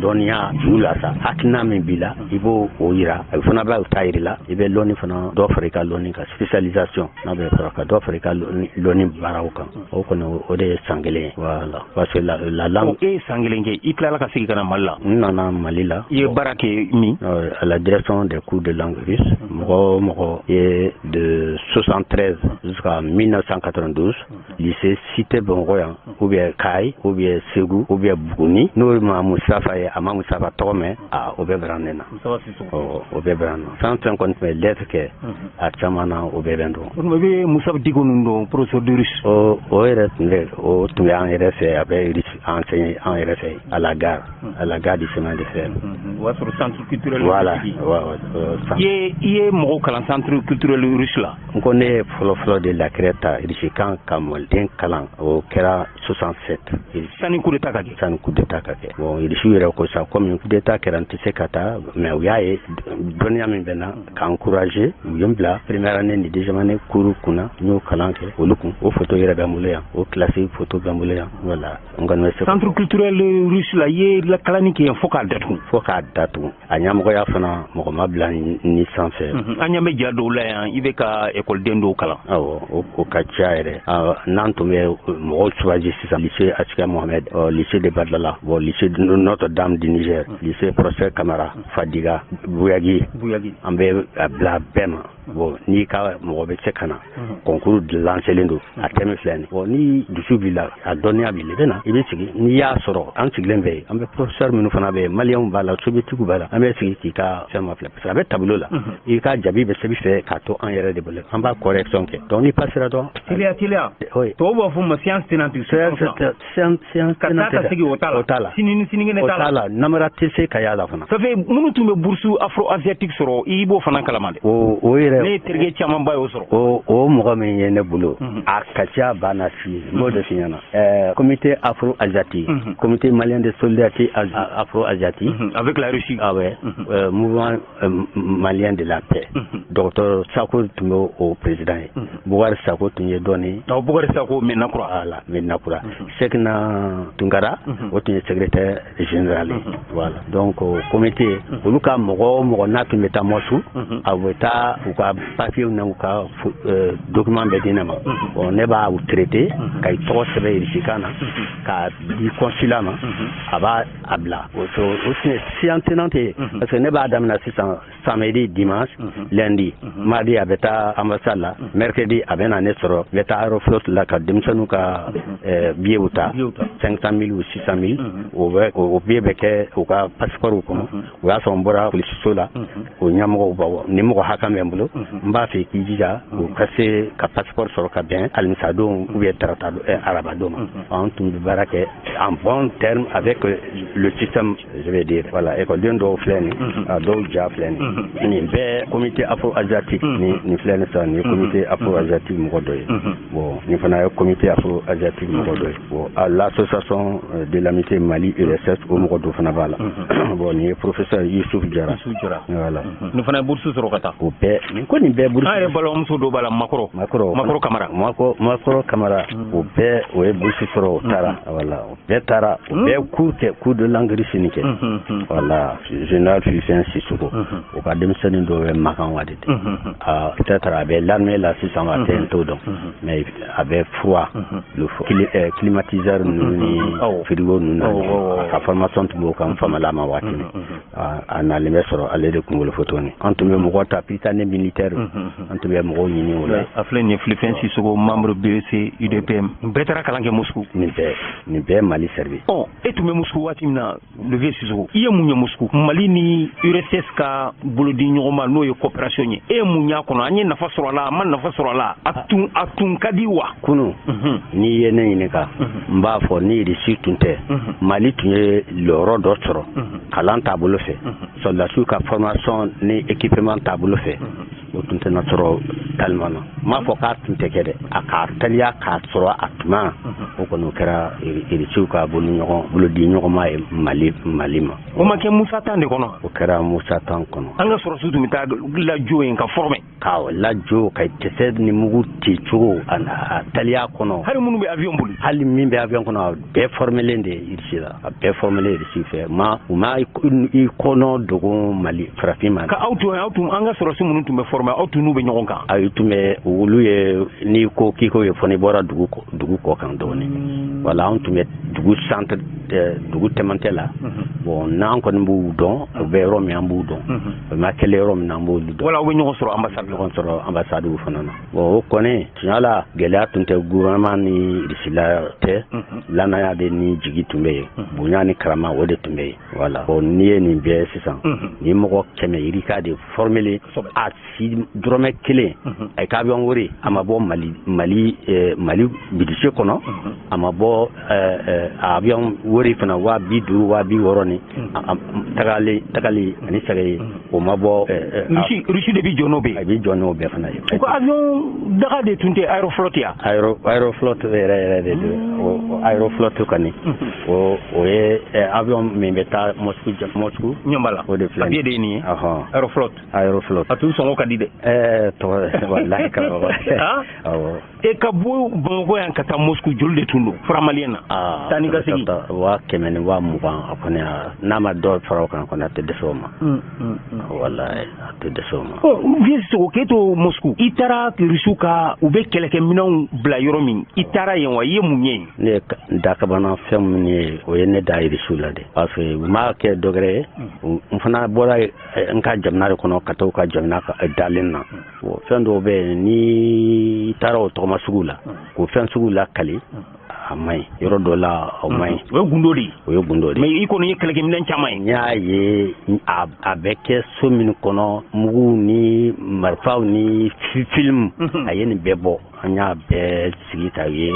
dɔnniya ju la sa, hakilina min b'i la, i b'o o yira, a fana b'a ta yira la, i bɛ lɔnni fana dɔ fara i ka lɔnni kan, spécialisation n'a bɛ fara ka dɔ fara i ka lɔnni baaraw kan. O kɔni o de ye san 1 ye. Voilà, parce que la langue. E ye san 1 kɛ, i tilala ka segin ka na Mali la. N nana Mali la. I ye baara kɛ min? À la direction des cours de langue russe. Mɔgɔ o mɔgɔ ye de 73 jusqu'à 1992, lycée Cité Bamakɔ yan, ou bien Kayi, ou bien Segu, ou bien Buguni, n'o ma Mustafa ye, a ma Mustafa tɔgɔ mɛn, o bɛɛ bɛra ne na. O bɛɛ bɛra n na. Fɛn fɛn kɔni tun bɛ lettre kɛ, a caman na o bɛɛ bɛ n dɔn. O tuma i bɛ Musa Diko ninnu dɔn, professeur de russe? O yɛrɛ tun bɛ, o tun bɛ an yɛrɛ fɛ, a bɛ russe enseigner an yɛrɛ fɛ à la gare du chemin de fer. O y'a sɔrɔ centre culturel. Voilà. I ye mɔgɔw kalan centre culturel russe la? N ko ne ye fɔlɔ-fɔlɔ de lakɛrɛ ta russe kan ka maliden kalan, o kɛra 67. Sani coup d'état ka kɛ. Sani coup d'état ka kɛ. Bon, russe yɛrɛ ko sa, komi coup d'état kɛra, n tɛ se ka taa, mais u y'a ye dɔnniya min bɛ n na ka encourager, u ye n bila première année ni deuxième année cours kunna, n y'o kalan kɛ olu kun. O photo yɛrɛ bɛ n bolo yan, o classe photo bɛ n bolo yan. Voilà, n kɔni bɛ se. Centre culturel russe la, i ye kalanni kɛ yen fo k'a datugu. Fo k'a datugu. A ɲɛmɔgɔya fana mɔgɔ ma bila ni sanfɛ. An ɲɛ bɛ ja dɔw la yan, i bɛ ka ekɔliden dɔw kalan. Awɔ, o ka ca yɛrɛ. N'an tun bɛ mɔgɔw choisi sisan, lycée Askia Mohamed, lycée de Badlala, bon, lycée Notre-Dame du Niger, lycée Prosper Camara, Fadiga, Bouyagui, an bɛ a bila bɛɛ ma. Bon, n'i ka mɔgɔ bɛ se ka na, concours lancelen don, a thème filɛ nin. Bon, ni dusu b'i la, a dɔnniya b'i la, i bɛ na, i bɛ sigi. N'i y'a sɔrɔ, an sigilen bɛ yen, an bɛ professeur minnu fana bɛ yen, maliyɛnw b'a la, soviétique b'a la, an bɛ sigi k'i ka fɛn ma filɛ, parce que a bɛ tableau la, i ka jaabi bɛ sɛbɛn fɛ k'a to an yɛrɛ de bolo, an b'a correction kɛ. Donc n'i passera dɔrɔn. Teliya teliya. Oui. Tubabu b'a fɔ ma séance tenante. Séance ka taa ka segin, o t'a la. O t'a la. Sini ni sinikɛnɛ t'a la. O t'a la, namara tɛ se ka y'a la fana. Ça fait minnu tun bɛ bourse afro-asiatique sɔrɔ, i b'o fana kalama dɛ. O yɛrɛ. Ne ye terikɛ camanba y'o sɔrɔ. O mɔgɔ min ye ne bolo, a kasiya banna si, n b'o de f'i ɲɛna. Comité afro-asiatique, comité malien de solidarité afro-asiatique. Avec la Russie. Ah ouais. Mouvement malien de la paix. Docteur Sako tun bɛ o président ye. Bougar Sako tun ye dɔɔni. Awɔ, Bougar Sako, Medina Kura. Voilà, Medina Kura. Sekina Tunkara, o tun ye secrétaire général ye. Voilà. Donc o comité, olu ka mɔgɔ o mɔgɔ n'a tun bɛ taa Moscou, a bɛ taa u ka papier n'u ka document bɛɛ di ne ma. Bon, ne b'a u traité ka i tɔgɔ sɛbɛn irisikan na k'a di consulat ma, a b'a a bila. O tun ye séance tenante ye, parce que ne b'a daminɛ sisan samedi, dimanche, lundi, mardi a bɛ taa ambassade la, mercredi a bɛ na ne sɔrɔ, n bɛ taa Aeroflot la ka denmisɛnninw ka billetw ta, 500 000 ou 600 000, o bɛ o billet bɛ kɛ u ka passeport kɔnɔ. O y'a sɔrɔ n bɔra polisiso la, o ɲɛmɔgɔw b'a ni mɔgɔ hakɛ bɛ n bolo, n b'a fɛ k'i jija u ka se ka passeport sɔrɔ ka bɛn alamisadon ou bien tarata arabadon ma. An tun bɛ baara kɛ en bon terme avec le système, je vais dire. Voilà, école dɔw filɛ nin, a dɔw ja filɛ nin. Nin bɛɛ comité afro-asiatique, nin filɛ nin sisan, nin ye comité afro-asiatique mɔgɔ dɔ ye. Bon, nin fana ye comité afro-asiatique mɔgɔ dɔ ye. Bon, l'association de l'amitié Mali URSS, o mɔgɔ dɔ fana b'a la. Bon, nin ye professeur Youssouf Jara. Youssouf Jara. Voilà. Nin fana ye bourse sɔrɔ ka taa. O bɛɛ, nin ko nin bɛɛ bourse. An yɛrɛ balimamuso dɔ b'a la, Makɔrɔ. Makɔrɔ Kamara. Makɔrɔ Kamara, o bɛɛ o ye bourse sɔrɔ, o taara. Voilà, o bɛɛ taara, o bɛɛ cours kɛ, cours de langue russe nin kɛ. Voilà, général Fifin Sissoko, o ka denmisɛnnin dɔw bɛ Makan wa de. Ah, peut-être a bɛ l'armée la sisan, a tɛ n t'o dɔn, mais a bɛ froid, le climatiseur ninnu ni frigo ninnu na, a ka formation tun b'o kan famala ma waati min, a nalen bɛ sɔrɔ ale de kunkolo photo nin. An tun bɛ mɔgɔ ta Prytanée militaire, an tun bɛ mɔgɔw ɲini o la. A filɛ nin ye, Filifɛn Sissoko, membre BEC UDPM. Bɛɛ taara kalan kɛ Moscou. Nin bɛɛ Mali servi. Ɔ, e tun bɛ Moscou waati min na, le vieux Sissoko, i ye mun ye Moscou? Mali ni URSS ka bolodi ɲɔgɔn ma, n'o ye coopération ye, e ye mun y'a kɔnɔ? An ye nafa sɔrɔ a la, an ma nafa sɔrɔ a la, a tun ka di wa? Kunun, n'i ye ne ɲininka, n b'a fɔ ni Russie tun tɛ, Mali tun ye lɔyɔrɔ dɔ sɔrɔ kalan taabolo fɛ, sɔrɔdasiw ka formation ni équipement taabolo fɛ, o tun tɛna sɔrɔ talima na. N m'a fɔ k'a tun tɛ kɛ dɛ, a k'a teliya k'a sɔrɔ a tuma, o kɔni o kɛra Russiw ka bolodi ɲɔgɔnma ye Mali ma. O ma kɛ Musa tan de kɔnɔ? O kɛra Musa tan kɔnɔ. An ka sɔrɔdasiw tun bɛ taa lajɔ yen ka former. Ka lajɔ ka kisɛ ni mugu ci cogo a teliya kɔnɔ. Hali minnu bɛ avion boli. Hali min bɛ avion kɔnɔ, a bɛɛ formelen de Russie la, a bɛɛ formelen Russie fɛ. Ma u ma i kɔnɔ dogo Mali farafin ma. Ka aw to yen, aw tun an ka sɔrɔdasi minnu tun bɛ former, aw tun n'u bɛ ɲɔgɔn kan. Ayi, tun bɛ olu ye, n'i ko k'i ko ye fɔ n'i bɔra dugu kɔ kan dɔɔnin. Voilà, anw tun bɛ dugu centre, dugu cɛmancɛ la. Bon, n'an kɔni b'u dɔn, u bɛ yɔrɔ min an b'u dɔn, u ma kɛlɛ yɔrɔ min an b'olu dɔn. Wala aw bɛ ɲɔgɔn sɔrɔ ambassade. Ɲɔgɔn sɔrɔ ambassade fana na. Bon, o kɔni tiɲɛ la, gɛlɛya tun tɛ gouvernement ni Russie la tɛ, lanaya de ni jigi tun bɛ yen, bonya ni karama o de tun bɛ yen. Voilà. Bon, n'i ye nin bɛɛ sisan, ni mɔgɔ 100 yirika de formelen, a si dɔrɔmɛ kelen, a ka avion wari a ma bɔ Mali budget kɔnɔ, a ma bɔ avion wari fana 50 60 ni tagali ani sɛgɛ, o ma bɔ. Russie de bi jɔ n'o bɛɛ. A bi jɔ n'o bɛɛ fana ye. U ka avion daga de tun tɛ Aeroflot ya? Aeroflot yɛrɛ yɛrɛ de don. Aeroflot kɔni, o ye avion min bɛ taa Moscou. Ɲɔnba la. O de filɛ. A billet de ye nin ye. Aeroflot. Aeroflot. A tun sɔngɔ ka di dɛ. Tɔgɔ walahi ka nɔgɔ. Awɔ. E ka bɔ Bamakɔ yan ka taa Moscou, joli de tun don franc malien na? Taa ni ka segin. 100 ni 20,000 a kɔni. n'a ma dɔ fara o kan kɔni, a tɛ dɛsɛ o ma. Walayi, a tɛ dɛsɛ o ma. Ɔ, Vieux Sissoko, k'e to Moscou, i taara Rusiw ka u bɛ kɛlɛkɛminɛnw bila yɔrɔ min, i taara yen wa? I ye mun ye yen? Ne ye dakabana fɛn min ye, o ye ne da Rusiw la de, parce que u m'a kɛ dɔ wɛrɛ ye, n fana bɔra n ka jamana de kɔnɔ ka taa u ka jamana dalen na. Fɛn dɔw bɛ yen, ni taara o tɔgɔma sugu la k'o fɛn sugu lakali, a man ɲi. Yɔrɔ dɔ la, o man ɲi. O ye gundo de ye. O ye gundo de ye. Mais i kɔni ye kɛlɛkɛminɛn caman ye. N y'a ye a bɛ kɛ so min kɔnɔ, muguw ni marifaw ni film, a ye nin bɛɛ bɔ. An y'a bɛɛ sigi ka ye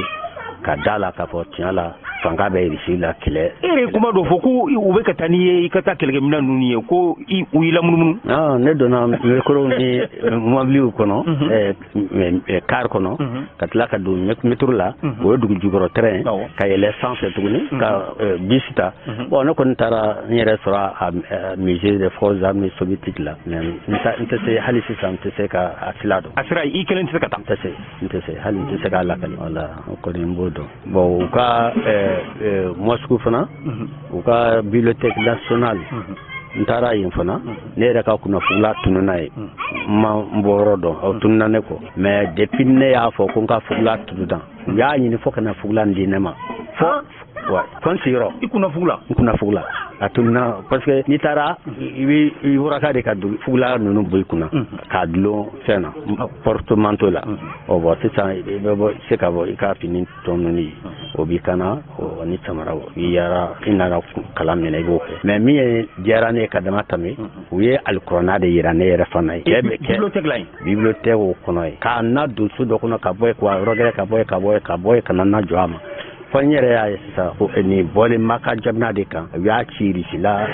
ka da la k'a fɔ tiɲɛ la, fanga bɛ Irisi la kɛlɛ. E yɛrɛ ye kuma dɔ fɔ ko u bɛ ka taa n'i ye i ka taa kɛlɛkɛminɛn ninnu ye, ko u y'i lamunumunu. Ne donna micro ni mobiliw kɔnɔ, car kɔnɔ, ka tila ka don métro la, o ye dugu jukɔrɔ train, ka yɛlɛ sanfɛ tuguni ka bus ta. Bon, ne kɔni taara n yɛrɛ sɔrɔ a musée des forces armées soviétiques la, mais n tɛ se hali sisan, n tɛ se ka a sila dɔn. A sira, i kelen tɛ se ka taa. N tɛ se, n tɛ se, hali n tɛ se k'a lakali. Wala, o kɔni n b'o dɔn. Bon, u ka Moscou fana, u ka bibliothèque nationale, n taara yen fana. Ne yɛrɛ ka kunnafugula tununna ye, n ma n bɔ yɔrɔ dɔn, o tununna ne kɔ. Mais depuis ne y'a fɔ ko n ka fugula tununna, u y'a ɲini fo ka na fugula di ne ma fo wa fo n sigiyɔrɔ. I kunnafugula? N kunnafugula, a tununna, parce que n'i taara, i bɛ i waraka de ka fugula ninnu bɔ i kunna k'a dulon fɛn na, porte-manteau la. Ɔ bon, sisan i bɛ bɔ se ka bɔ i ka fini tɔ ninnu ye, o b'i kana o ni samaraw, i yara i nana kalan min na, i b'o kɛ. Mais min ye diyara ne ye ka dama tɛmɛ, u ye alikuranna de yira ne yɛrɛ fana ye. Bibliothèque la yen? Bibliothèque o kɔnɔ ye, k'a na don so dɔ kɔnɔ, ka bɔ yen, ka yɔrɔ gɛrɛ, ka bɔ yen, ka bɔ yen, ka bɔ yen, ka na na jɔ a ma. Fɔ n yɛrɛ y'a ye sisan ko nin bɔlen ma ka jamana de kan. U y'a ci Irisi la,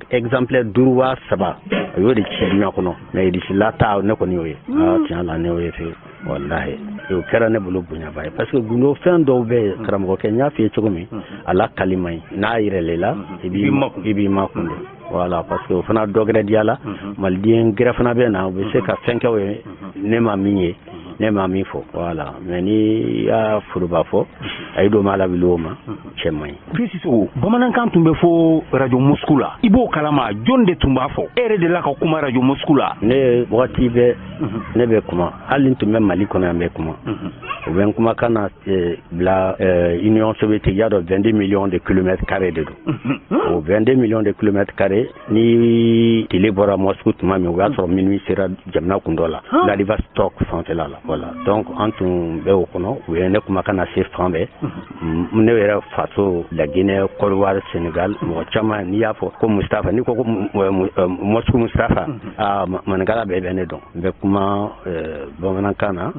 exemplaire 5 wa 3, a y'o de ci duɲa kɔnɔ. Mais Irisi la ta, ne kɔni y'o ye. Tiɲɛ la, ne y'o ye fewu, walahi, o kɛra ne bolo bonyaba ye, parce que gundo fɛn dɔw bɛ yen, karamɔgɔkɛ, n y'a f'i ye cogo min, a lakali man ɲi. N'a yɛrɛla la, i b'i makun de. Voilà, parce que o fana dɔ gɛrɛ diya la, maliden gɛrɛ fana bɛ na, u bɛ se ka fɛn kɛ o ye ne ma min ye, ne ma min fɔ. Voilà, mais n'i y'a foroba fɔ, a ye don ma la wuli o ma, cɛ man ɲi. Vieux Sissoko, bamanankan tun bɛ fɔ radio Moscou la, i b'o kalama? Jɔn de tun b'a fɔ? E yɛrɛ delila ka kuma radio Moscou la? Ne wagati bɛɛ ne bɛ kuma, hali n tun bɛ Mali kɔnɔ yan, n bɛ kuma. U bɛ n kumakan na bila Union soviétique. Y'a dɔn, 22 millions de kilomètres carrés de don. O 22 millions de kilomètres carrés, ni tile bɔra Moscou tuma min, o y'a sɔrɔ minuit sera jamana kun dɔ la, Vladivostok fanfɛla la. Voilà, donc an tun bɛ o kɔnɔ, u ye ne kumakan na se fan bɛɛ. Ne yɛrɛ faso, La Guinée, Côte d'Ivoire, Sénégal, mɔgɔ caman, n'i y'a fɔ ko Mustafa, n'i ko ko Moscou Mustafa, aa, maninkala bɛɛ bɛ ne dɔn. N bɛ kuma bamanankan na,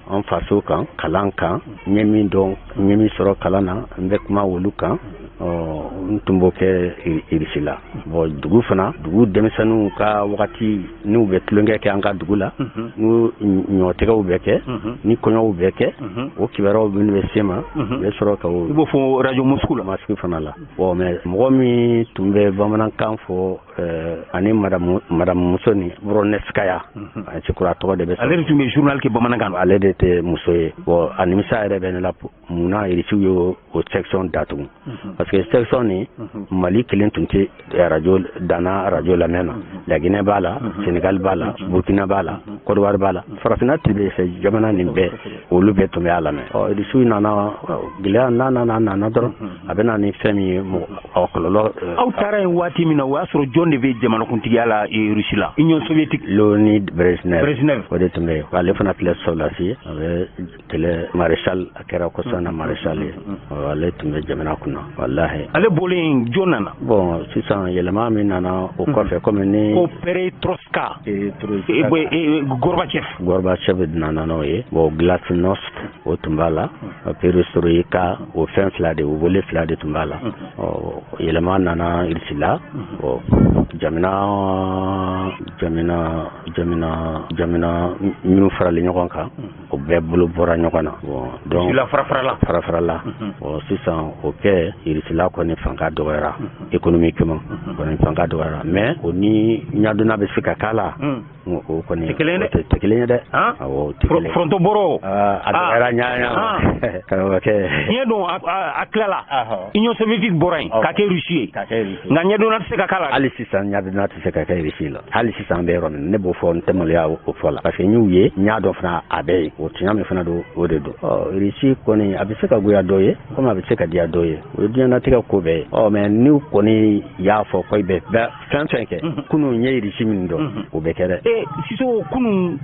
an faso kan, kalan kan, n ye min dɔn, n ye min sɔrɔ kalan na, n bɛ kuma olu kan. N tun b'o kɛ Irisi la. Bon, dugu fana, dugu denmisɛnninw ka wagati n'u bɛ tulonkɛ kɛ an ka dugu la, n'u ɲɔtigɛw bɛ kɛ ni kɔɲɔw bɛ kɛ, o kibaruyaw minnu bɛ se ma, u bɛ sɔrɔ ka o I b'o fɔ radio Moscou la? Moscou fana la. Bon, mais mɔgɔ min tun bɛ bamanankan fɔ ani madame muso ni Voronezskaya, a je crois tɔgɔ de bɛ. Ale de tun bɛ journal kɛ bamanankan na. Ale de tɛ muso ye. Bon, a nimisa yɛrɛ bɛ ne la, munna Irisiw ye o section datugu? Parce que section ni Mali kelen tun tɛ radio danna radio lamɛn na. La Guinée b'a la, Sénégal b'a la, Burkina b'a la, Côte d'Ivoire b'a la, farafinna tile fɛ jamana nin bɛɛ, olu bɛɛ tun bɛ a lamɛn. Ɔ, Irisiw nana gɛlɛya n'a nana dɔrɔn, a bɛ na ni fɛn min ye, mɔgɔ kɔlɔlɔ. Aw taara yen waati min na, o y'a sɔrɔ jɔn de bɛ jamanakuntigiya la Russie la, Union soviétique? Leonid Brezhnev. Brezhnev. O de tun bɛ yen. Ale fana filɛ sɔrɔdasi ye, a bɛ kɛlɛ maréchal, a kɛra kɔsɔn na maréchal ye. Ale tun bɛ jamana kunna, walahi. Ale bɔlen, jɔn nana? Bon, sisan yɛlɛma min nana o kɔfɛ, komi ni ko Perestroika, Gorbatchev. Gorbatchev nana n'o ye. Bon, Glasnost, o tun b'a la, Perestroika, o fɛn fila de, o wele fila de tun b'a la. Ɔ, yɛlɛma nana Irisi la. Bon, Jamana minnu faralen ɲɔgɔn kan, o bɛɛ bolo bɔra ɲɔgɔn na. Bon, donc Russie farala. Bon, sisan o kɛ Russie kɔni fanga dɔgɔyara économiquement, kɔni fanga dɔgɔyara, mais o ni ɲadonna bɛ se ka k'a la. O kɔni tɛ kelen ye dɛ. Tɛ kelen ye dɛ. Awɔ, tɛ kelen. Foronto bɔrɔ. A dɔgɔyara ɲa. Karamɔgɔkɛ. Ɲɛ don a tilala. Union soviétique bɔra yen k'a kɛ Russie ye. Nka ɲɛdonna tɛ se ka k'a la. Hali sisan ɲɛdonna tɛ se ka kɛ Russie la. Hali sisan an bɛ yɔrɔ min, ne b'o fɔ, n tɛ maloya o fɔ la. Parce que n y'u ye, n y'a dɔn fana a bɛ yen. O tiɲɛ min fana don, o de don. Ɔ, Russie kɔni a bɛ se ka goya dɔ ye, komi a bɛ se ka diya dɔ ye. O ye diɲɛlatigɛ ko bɛɛ ye. Ɔ, mais n'u kɔni y'a fɔ ko i bɛ fɛn fɛn kɛ, kunun n ye Russie min dɔn, o bɛ kɛ dɛ. Sisoko, kunun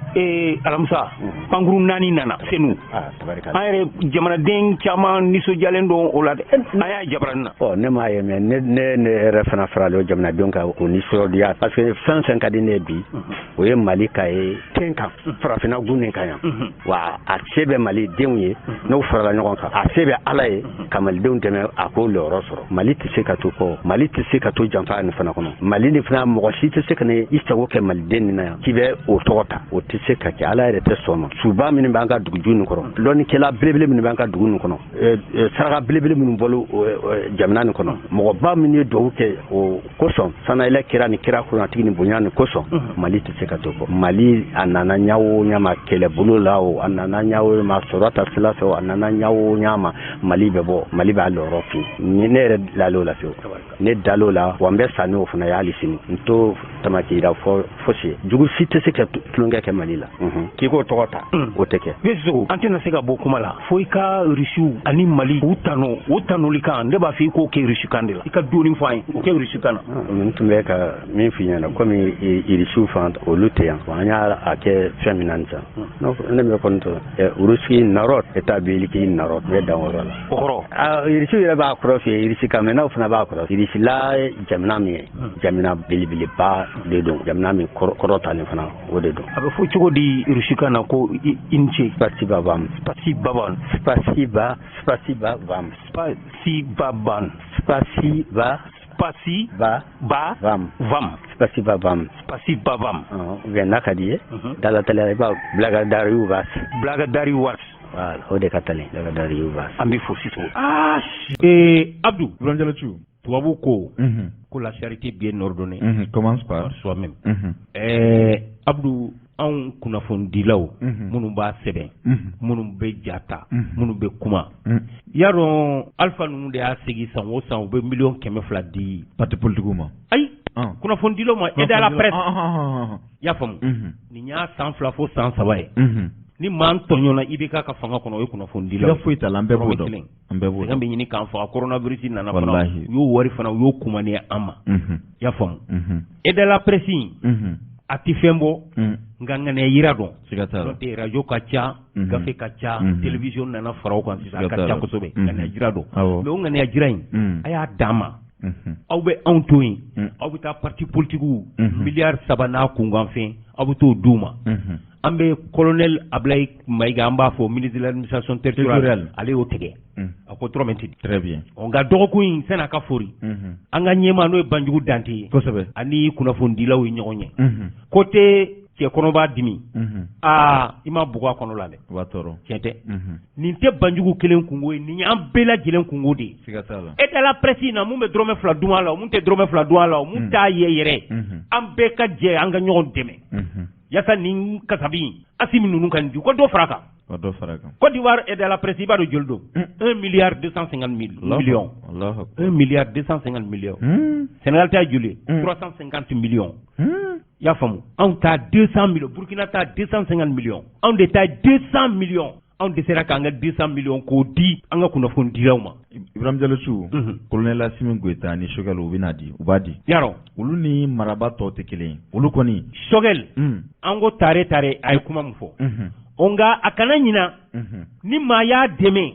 alamisa, pankuru 4 nana Senu. An yɛrɛ jamanaden caman nisɔndiyalen don o la dɛ. An y'a jabaranin na. Ɔ, ne m'a ye, mais ne yɛrɛ fana faralen o jamanadenw kan k'o nisɔndiya, parce que fɛn fɛn ka di ne ye bi, o ye Mali ka ye ten kan, farafinna gun nin kan yan. Wa a se bɛ Malidenw ye n'o farala ɲɔgɔn kan, a se bɛ Ala ye ka Malidenw dɛmɛ a k'o lɔyɔrɔ sɔrɔ. Mali tɛ se ka to kɔ, Mali tɛ se ka to janfa nin fana kɔnɔ. Mali nin fana, mɔgɔ si tɛ se ka i sago kɛ Maliden nin na yan k'i bɛ o tɔgɔ ta, o tɛ se ka kɛ. Ala yɛrɛ tɛ sɔn ma. Suba minnu b'an ka duguju nin kɔrɔ, lɔnnikɛla belebele minnu b'an ka dugu nin kɔnɔ, saraka belebele minnu bɔlen jamana nin kɔnɔ, mɔgɔba minnu ye dugawu kɛ o kosɔn, sanayɛlɛ kɛra ni kira kunnatigi ni bonya nin kosɔn, Mali tɛ se ka to kɔ. Mali a nana ɲa o ɲa ma kɛlɛbolo la o, a nana ɲa o ma sɔrɔ ta sira fɛ o, a nana ɲa o ɲa ma, Mali bɛ bɔ, Mali b'a lɔyɔrɔ fin. Ne yɛrɛ lal'o la fiyewu, ne dal'o la, wa n bɛ sa n'o fana ye hali sini. N t'o tamaki yira fɔ fosi ye. Jugu si tɛ se ka tulonkɛ kɛ Mali la k'i k'o tɔgɔ ta, o tɛ kɛ. Sisoko, an tɛna se ka bɔ kuma la fo i ka Rusiw ani Mali u tanu, o tanuli kan ne b'a fɔ i k'o kɛ Rusi kan de la. I ka dɔɔni fɔ an ye o kɛ Rusi kan na. N tun bɛ ka min f'i ɲɛna, komi Rusiw fan olu tɛ yan, an y'a kɛ fɛn min na sisan, ne bɛ kɔni to Rusi народ это великий народ, n bɛ dan o yɔrɔ la. O kɔrɔ? Rusiw yɛrɛ b'a kɔrɔ f'i ye Rusi kan, mais n'aw fana b'a kɔrɔ. Rusi la jamana min ye, jamana belebeleba de don, jamana min kɔrɔtalen fana o de don. A bɛ fɔ cogo di Rusi kan na ko i ni ce? Spasiba vam. Spasiba vam. Spasiba, spasiba vam. Spasiba vam. Spasiba. Spasiba ba vam. Vam. Spasiba vam. Spasiba vam. Ou bien n'a ka di ye, dalataliya i b'a Благодарю вас. Благодарю вас. Voilà, o de ka tali. Благодарю вас. An bɛ fo Sisoko. Abdou. Ibrahim Diallo Thiou. Tubabu ko ko la charité bien ordonnée commence par soi-même. Abdou, anw kunnafonidilaw minnu b'a sɛbɛn, minnu bɛ ja ta, minnu bɛ kuma, y'a dɔn Alpha ninnu de y'a segin san o san u bɛ 200 000 000 di parti politique ma. Ayi, kunnafonidilaw ma, aide à la presse. I y'a faamu, nin y'a san 2 fo san 3 ye. Ni maa tɔɲɔna i bɛ k'a ka fanga kɔnɔ, o ye kunnafonidilaw. Siga foyi t'a la, an bɛɛ b'o dɔn. An bɛɛ b'o dɔn. Sɛgɛn bɛ ɲini k'an faga, coronavirus nana fana, u y'o wari fana u y'o kumaniya an ma. I y'a faamu, aide à la presse in a tɛ fɛn bɔ, nka ŋaniya yira dɔn. Siga t'a la. N'o tɛ radio ka ca, gafe ka ca, télévision nana fara o kan sisan, a ka ca kosɛbɛ. Ŋaniya jira dɔn, mais o ŋaniya jira in, a y'a d'an ma. Aw bɛ anw to yen, aw bɛ taa parti politique 3 miliyari n'a kunkanfɛn, aw bɛ t'o d'u ma. An bɛ colonel Ablaye Mayiga, an b'a fɔ ministre de l'administration territoriale, ale y'o tigɛ, a ko dɔrɔmɛ tɛ di. Très bien. Nka dɔgɔkun in sani ka fori, an ka ɲɛmaa n'o ye Banjugu Dante ye, ani kunnafonidilaw ye ɲɔgɔn ye. Ko tɛ cɛ kɔnɔ b'a dimi, aa i ma bugɔ a kɔnɔ la dɛ. O b'a tɔɔrɔ. Tiɲɛ tɛ, nin tɛ Banjugu kelen kungo ye, nin y'an bɛɛ lajɛlen kungo de ye. Siga t'a la. Aide à la presse in na, mun bɛ dɔrɔmɛ 2 dun a la, mun tɛ dɔrɔmɛ 2 dun a la, mun t'a ye yɛrɛ, an bɛɛ ka jɛ an ka ɲɔgɔn dɛmɛ yasa nin kasabi in, Asimi ninnu ka nin di, u ka dɔ fara a kan. Ka dɔ fara kan. Côte d'Ivoire aide à la presse, i b'a dɔn joli don? 1 milliard 250 millions. 1 milliard 250 millions. Sénégal ta ye joli ye? 350 millions. I y'a faamu, anw ta 200 millions, Burkina ta 250 millions, anw de ta 200 millions. Anw dɛsɛra k'an ka 200 millions k'o di an ka kunnafonidilaw ma. Ibrahim Diallo Thiou, colonel Assimi Goïta ni Choguel, u bɛna di, u b'a di. Yarɔ. Olu ni maraba tɔw tɛ kelen ye, olu kɔni. Choguel, an ko tare tare, a ye kuma min fɔ o, nka a kana ɲina ni maa y'a dɛmɛ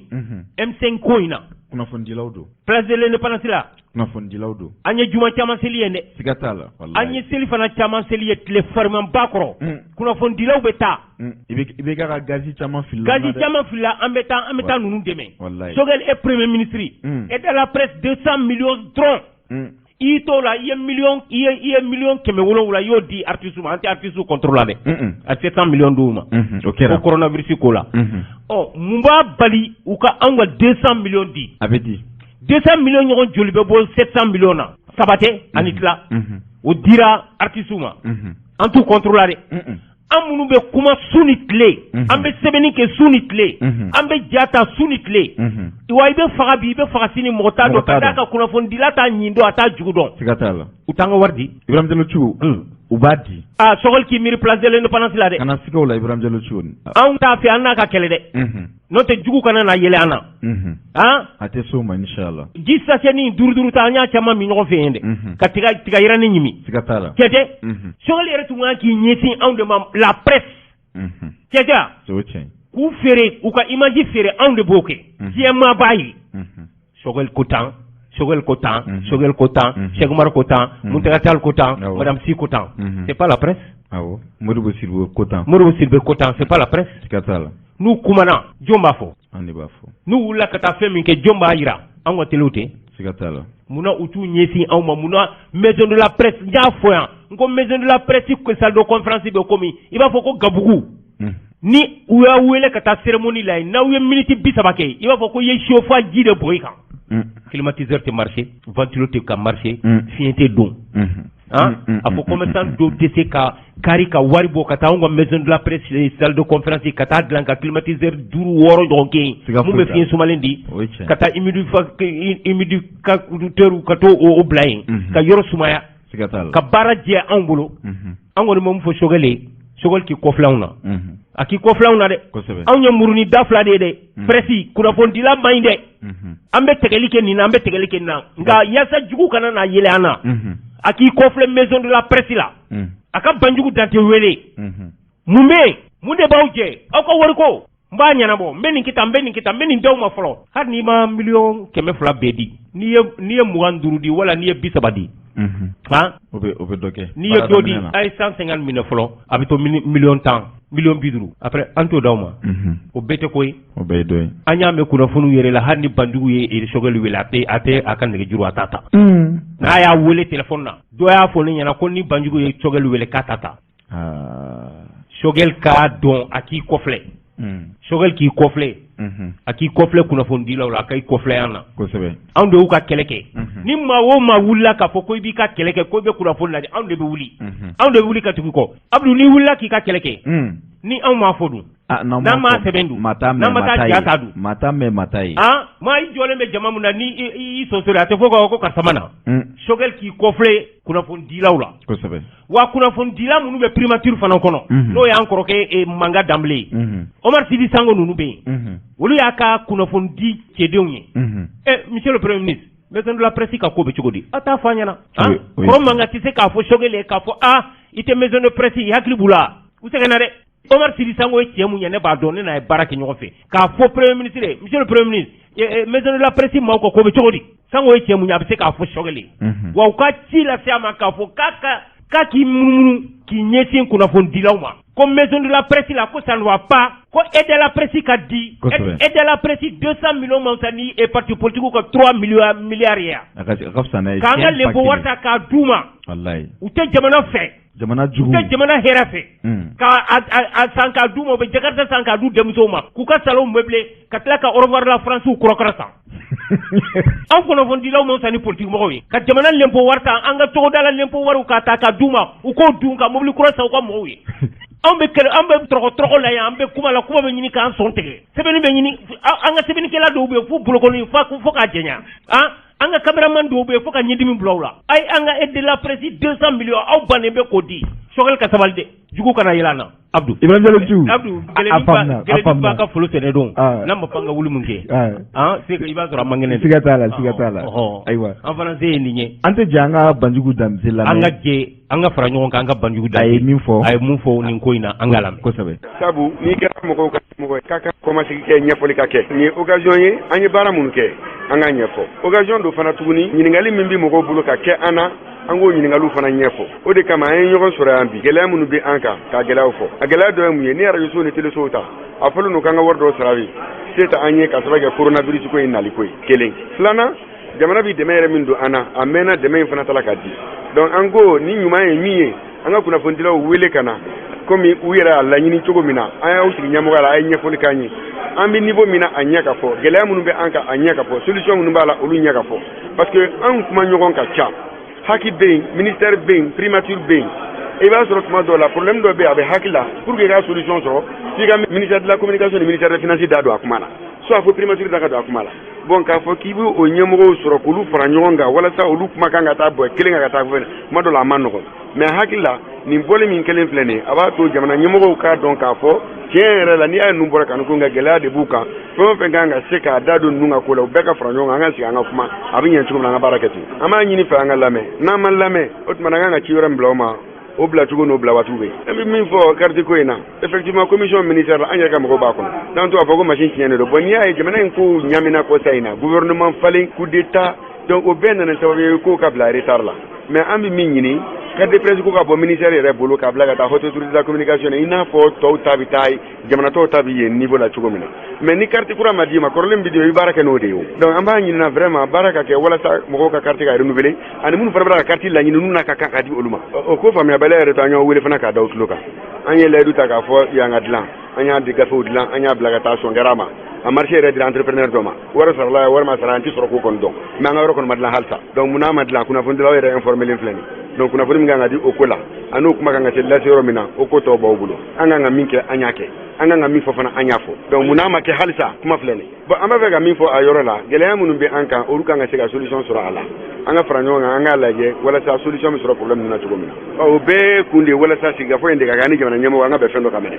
M5 ko in na. Kunnafonidilaw don. Place de l'Indépendance la. Kunnafonidilaw don. An ye juma caman seli yen dɛ. Siga t'a la. An ye seli fana caman seli ye tile farimanba kɔrɔ. Kunnafonidilaw bɛ taa. I bɛ ka gazi caman fili. Gazi caman filila, an bɛ taa, an bɛ taa ninnu dɛmɛ. Walayi. Choguel est premier ministre. Aide à la presse 200 millions dɔrɔn. I t'o la, i ye miliyɔn i ye i ye miliyɔn 700, i y'o di artiste ma. An tɛ artiste contre la dɛ. A 700 millions d'u ma. O kɛra. O coronavirus ko la. Ɔ, mun b'a bali u ka anw ka 200 millions di? A bɛ di. 200 millions ɲɔgɔn joli bɛ bɔ 700 millions na? Saba tɛ ani tila. O dira artiste ma. An t'u contre la dɛ. An minnu bɛ kuma su ni tile, an bɛ sɛbɛnni kɛ su ni tile, an bɛ ja ta su ni tile, wa i bɛ faga bi, i bɛ faga sini, mɔgɔ t'a dɔn, ka d'a kan kunnafonidila t'a ɲin dɔn, a t'a jugu dɔn. Siga t'a la. U t'an ka wari di. Ibrahim Diallo Thio, u b'a di. Aa, Choguel k'i miiri place de l'Indépendance la dɛ. Kana siga o la, Ibrahim Diallo Thio. Anw t'a fɛ an n'a ka kɛlɛ dɛ, n'o tɛ jugu kana na yɛlɛ an na. Han. A tɛ s'o ma, inchallah. Ji sachet duuru duuru ta, an y'a caman min ɲɔgɔn fɛ yen dɛ, ka tiga tiga yirani ɲimi. Siga t'a la. Cɛ tɛ, Choguel yɛrɛ tun kan k'i ɲɛsin anw de ma, la presse. Cɛ tɛ wa? O ye tiɲɛ. K'u feere, u ka image feere, anw de b'o kɛ. Diɲɛ maa b'a ye. Choguel ko tan, Choguel ko tan, Choguel ko tan, Cheikh Oumar ko tan, Mountaga Tall ko tan, Madame Sy ko tan. C'est pas la presse? Awɔ, Modibo Sidibé ko tan. Modibo Sidibé ko tan, c'est pas la presse? Siga t'a la. N'u kumana, jɔn b'a fɔ? An de b'a fɔ. N'u wulila ka taa fɛn min kɛ, jɔn b'a yira? Anw ka telew tɛ? Siga t'a la. Munna u t'u ɲɛsin anw ma? Munna maison de la presse, n y'a fɔ yan, n ko maison de la presse salle de conférence bɛ komi i b'a fɔ ko Gabugu. Ni u y'a wele ka taa cérémonie la yen, n'aw ye minute 30 kɛ, i b'a fɔ ko i ye chauffe ji de bɔ i kan. Climatiseur tɛ marcher, ventilo tɛ ka marcher, fiɲɛ tɛ don. Han, a fɔ commerçant dɔw tɛ se ka kari ka wari bɔ ka taa anw ka maison de la presse salle de conférence ka taa dilan ka climatiseur duuru wɔɔrɔ ɲɔgɔn kɛ yen, mun bɛ fiɲɛ sumalen di, ka taa humidificateur ka t'o o bila yen ka yɔrɔ sumaya, ka baara jɛ anw bolo. An kɔni bɛ mun fɔ Choguel ye? Choguel k'i kɔfilɛ anw na, a k'i kɔfilɛ anw na dɛ. Anw ye muruni da fila de ye dɛ. Presse kunnafonidila man ɲi dɛ. An bɛ tɛgɛli kɛ nin na, an bɛ tɛgɛli kɛ nin na, nka yaasa jugu kana na yɛlɛ an na, a k'i kɔfilɛ maison de la presse la, a ka Banjugu Dante wele. Mun bɛ yen? Mun de b'aw jɛ? Aw ka wariko n b'a ɲɛnabɔ, n bɛ nin kɛ tan, n bɛ nin kɛ tan, n bɛ nin d'aw ma fɔlɔ. Hali n'i ma miliyɔn 200 bɛɛ di, n'i ye 25 di wala n'i ye 30 di, han. O bɛ dɔ kɛ. N'i ye dɔ di, a ye 150 minɛ fɔlɔ, a bɛ to miliyɔn 10, miliyɔn 50, après an t'o d'aw ma. O bɛɛ tɛ ko ye. O bɛɛ ye dɔ ye. An y'a mɛn kunnafoniw yɛrɛ la, hali ni Banjugu ye Choguel wele, a tɛ a ka nɛgɛjuru, a t'a ta. N'a y'a wele téléphone na, dɔ y'a fɔ ne ɲɛna ko ni Banjugu ye Choguel wele k'a t'a ta. Choguel k'a dɔn, a k'i kɔfilɛ. Choguel k'i kɔfilɛ, a k'i kɔfilɛ kunnafonidilaw la, a k'i kɔfilɛ an na. Anw de y'u ka kɛlɛ kɛ. Ni maa o maa wulila k'a fɔ ko i b'i ka kɛlɛ kɛ, ko i bɛ kunnafoni ladi, anw de bɛ wuli, anw de bɛ wuli ka tugu i kɔ. Abdou, n'i wulila k'i ka kɛlɛ kɛ, ni anw m'a fɔ dun, n'an m'a sɛbɛn dun, n'an ma taa ja ta dun? Maa t'a mɛn, maa t'a ye. Han, maa i jɔlen bɛ jama min na, ni i sonsori, a tɛ fɔ ko karisa ma na. Choguel k'i kɔfilɛ kunnafonidilaw la. Wa kunnafonidila minnu bɛ primature fana kɔnɔ, n'o y'an kɔrɔkɛ Manga Danbele ye, Omar Sidi Sango ninnu bɛ yen, olu y'a ka kunnafonidi cɛdenw ye. Ɛ, monsieur le premier ministre, maison de la presse ka ko bɛ cogo di? A t'a fɔ an ɲɛna. Kɔrɔ Manga tɛ se k'a fɔ Choguel ye k'a fɔ a i tɛ maison de presse, i hakili b'u la, u sɛgɛnna dɛ. Omar Sidi Sango ye cɛ mun ye, ne b'a dɔn, ne n'a ye baara kɛ ɲɔgɔn fɛ, k'a fɔ premier ministre ye: monsieur le premier ministre, maison de la presse maaw ka ko bɛ cogo di? Sango ye cɛ mun ye, a bɛ se k'a fɔ Choguel ye. Wa u ka ci lase a ma k'a fɔ k'a k'i munumunu k'i ɲɛsin kunnafonidilaw ma ko maison de la presse la, ko ça ne va pas, ko aide à la presse ka di, aide à la presse 200 millions man fisa ni parti politique ka 3 milliards ye. A ka fisa n'a ye. K'an ka lempo wari ta k'a d'u ma. Walayi. U tɛ jamana fɛ. Jamana jugu. U tɛ jamana hɛrɛ fɛ. Ka a san k'a d'u ma, u bɛ Jakarta san k'a d'u denmusow ma, k'u ka salon meublé, ka tila ka Au revoir la France kura san. Anw kunnafonidilaw man fisa ni politique mɔgɔw ye, ka jamana lempo wari ta, an ka togoda la lempo wariw k'a ta k'a d'u ma, u k'o dun ka mobili kura san u ka mɔgɔw ye. Anw bɛ kɛlɛ, an bɛ tɔrɔgɔ tɔrɔgɔ la yan, an bɛ kuma la, kuma bɛ ɲini k'an sɔn tigɛ, sɛbɛnni bɛ ɲini, an ka sɛbɛnnikɛla dɔw bɛ yen f'u bolokɔni fo k'a jɛnya, han, an ka caméraman dɔw bɛ yen fo ka ɲɛdimi bila u la. A ye an ka aide de la presse 200 millions, aw bannen bɛ k'o di. Choguel ka sabali dɛ, jugu kana yɛlɛ an na, Abdou. Ibrahim Diallo Thiou. Abdou, gɛlɛnin ba ka folo sɛnɛ don, n'a ma pan ka wuli mun kɛ, han, i b'a sɔrɔ a man kɛnɛ. Siga t'a la, siga t'a la. Ayiwa. An fana se ye nin ye. An tɛ jɛ an ka Banjugu Danbise lamɛn. An ka jɛ, an ka fara ɲɔgɔn kan, an ka Banjugu Danbise. A ye min fɔ. A ye mun fɔ nin ko in na, an k'a lamɛn. Kosɛbɛ. Sabu n'i kɛra mɔgɔw ka mɔgɔ ye, k'a ka kɔmasigi kɛ, ɲɛfɔli ka kɛ, nin ye occasion ye an ye baara minnu kɛ, an k'a ɲɛfɔ. Occasion don fana tuguni, ɲininkali min bɛ mɔgɔw bolo ka kɛ an na, an k'o ɲininkaliw fana ɲɛfɔ. O de kama an ye ɲɔgɔn sɔrɔ yan bi, gɛlɛya minnu bɛ an kan, k'a gɛlɛyaw fɔ. A gɛlɛya dɔ ye mun ye? Ni arajosow ni telesow ta, a fɔlen don k'an ka wari dɔw sara bi, se tɛ an ye ka sababu kɛ coronavirus ko in naliko ye. Kelen filanan, Jamana bɛ dɛmɛ yɛrɛ min don an na, a mɛnna, dɛmɛ in fana tala ka di. Donc an ko ni ɲuman ye min ye, an ka kunnafonidilaw wele ka na, komi u yɛrɛ y'a laɲini cogo min na. An y'aw sigi ɲɛmɔgɔya la, a ye ɲɛfɔli k'an ye, an bɛ niveau min na, a ɲɛ ka fɔ, gɛlɛya minnu bɛ an kan, a ɲɛ ka fɔ, solution minnu b'a la, olu ɲɛ ka fɔ, parce que anw kuma ɲɔgɔn ka ca. HAC bɛ yen, ministère bɛ yen, primature bɛ yen. I b'a sɔrɔ tuma dɔw la, problème dɔ bɛ yen, a bɛ HAC la, pour que i ka solution sɔrɔ, f'i ka ministère de la Communication ni ministère des Finances da don a kuma na, soit fo primature da ka don a kuma la. Bon, k'a fɔ k'i bɛ o ɲɛmɔgɔw sɔrɔ k'olu fara ɲɔgɔn kan walasa olu kumakan ka taa bɔ kelen kan ka taa fɛn, kuma dɔ la a ma nɔgɔn. Mais hakili la, nin bɔli min kelen filɛ nin ye, a b'a to jamana ɲɛmɔgɔw k'a dɔn k'a fɔ tiɲɛ yɛrɛ la, n'i y'a ye ninnu bɔra ka nin ko, nka gɛlɛya de b'u kan. Fɛn o fɛn kan ka se k'a da don ninnu ka ko la, u bɛɛ ka fara ɲɔgɔn kan, an ka sigi, an ka kuma, a bɛ ɲɛ cogo min na, an ka baara kɛ ten. An b'a ɲini fɛ an ka lamɛn. N'an ma lamɛn, o tuma na an kan ka ci wɛrɛ min bila o ma, o bila cogo n'o bila waatiw bɛ yen. An bɛ min fɔ carte ko in na, effectivement, commission ministère la, an yɛrɛ ka mɔgɔw b'a kɔnɔ. N'an to a fɔ ko machine tiɲɛnen don, bon, n'i y'a ye jamana in ko ɲamina kɔsa in na, gouvernement falen, coup d'état, donc o bɛɛ nana sababu ye ko ka bila retard la. Mais an bɛ min ɲini, carte de presse ko ka bɔ ministère yɛrɛ bolo k'a bila ka taa Haute Autorité de la Communication, i n'a fɔ tɔw ta bɛ taa, jamana tɔw ta bɛ yen niveau la cogo min na. Mais ni carte kura ma d'i ma, kɔrɔlen bɛ di, i bɛ baara kɛ n'o de ye o. Donc an b'a ɲini vraiment, baara ka kɛ walasa mɔgɔw ka carte ka renouveler, ani minnu fana bɛ ka carte laɲini, n'u n'a ka kan ka di olu ma. O ko faamuyabaliya yɛrɛ to an y'aw wele fana k'a da u tulo kan. An ye layidu ta k'a fɔ yan ka dilan, an y'a di gafew dilan, an y'a bila ka taa, sɔn kɛra a ma. A marché yɛrɛ dira entrepreneur dɔ ma, wari sarala, wari ma sara, an ti sɔrɔ k'o kɔni dɔn. Mais an ka yɔrɔ kɔni ma dilan halisa. Donc mun n'a ma dilan, kunnafonidilaw yɛrɛ informé filɛ nin. Donc kunnafoni min kan ka di o ko la, a n'o kuma kan ka se lase yɔrɔ min na, o ko tɔw b'aw bolo. An kan ka min kɛ, an y'a kɛ. An kan ka min fɔ fana, an y'a fɔ. Donc mun n'a ma kɛ halisa, kuma filɛ nin. Bon, an b'a fɛ ka min fɔ a yɔrɔ la, gɛlɛya minnu bɛ an kan, olu kan ka se ka solution sɔrɔ a la. An ka fara ɲɔgɔn kan, an k'a lajɛ walasa solution bɛ sɔrɔ problème ninnu na cogo min na. O bɛɛ kun de ye walasa sigikafɔ in de ka kɛ, ani jamana ɲɛmɔgɔ, an ka bɛn fɛn dɔ ka minɛ.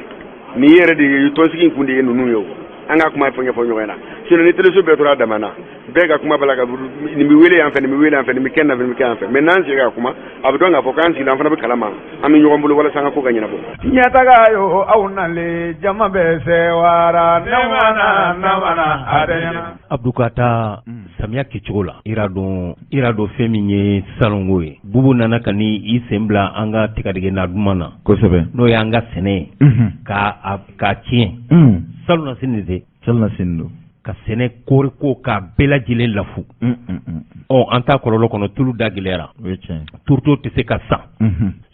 Nin yɛrɛ de ye tɔnsigi in kun de ye ninnu ye o. An ka kuma fɔ ɲɛfɔ ɲɔgɔn ɲɛna. Sinon ni teleso bɛɛ tora a dama na, bɛɛ ka kuma bala ka nin bɛ wele yan fɛ, nin bɛ wele yan fɛ, nin bɛ kɛ yan fɛ, nin bɛ kɛ yan fɛ. Mais n'an sigi ka kuma, a bɛ dɔn k'a fɔ k'an sigira, an fana bɛ kalama, an bɛ ɲɔgɔn bolo walasa an ka ko ka ɲɛnabɔ. Ɲɛtaga yo, aw nalen, jama bɛ sewara namana namana a bɛ ɲɛna. Abdou, ka taa samiya kɛcogo la, i y'a dɔn fɛn min ye salongo ye, Bubu nana ka ni i sen bila an ka tigadɛgɛ na duman na. N'o y'an ka sɛnɛ ye, k'a k'a tiɲɛ. Salon na sini de tɛ? Salon na sini don. Ka sɛnɛ kɔɔri ko k'a bɛɛ lajɛlen lafu. Ɔ, an t'a kɔlɔlɔ kɔnɔ, tulu da gɛlɛyara. O ye tiɲɛ ye. Tourteau tɛ se ka san.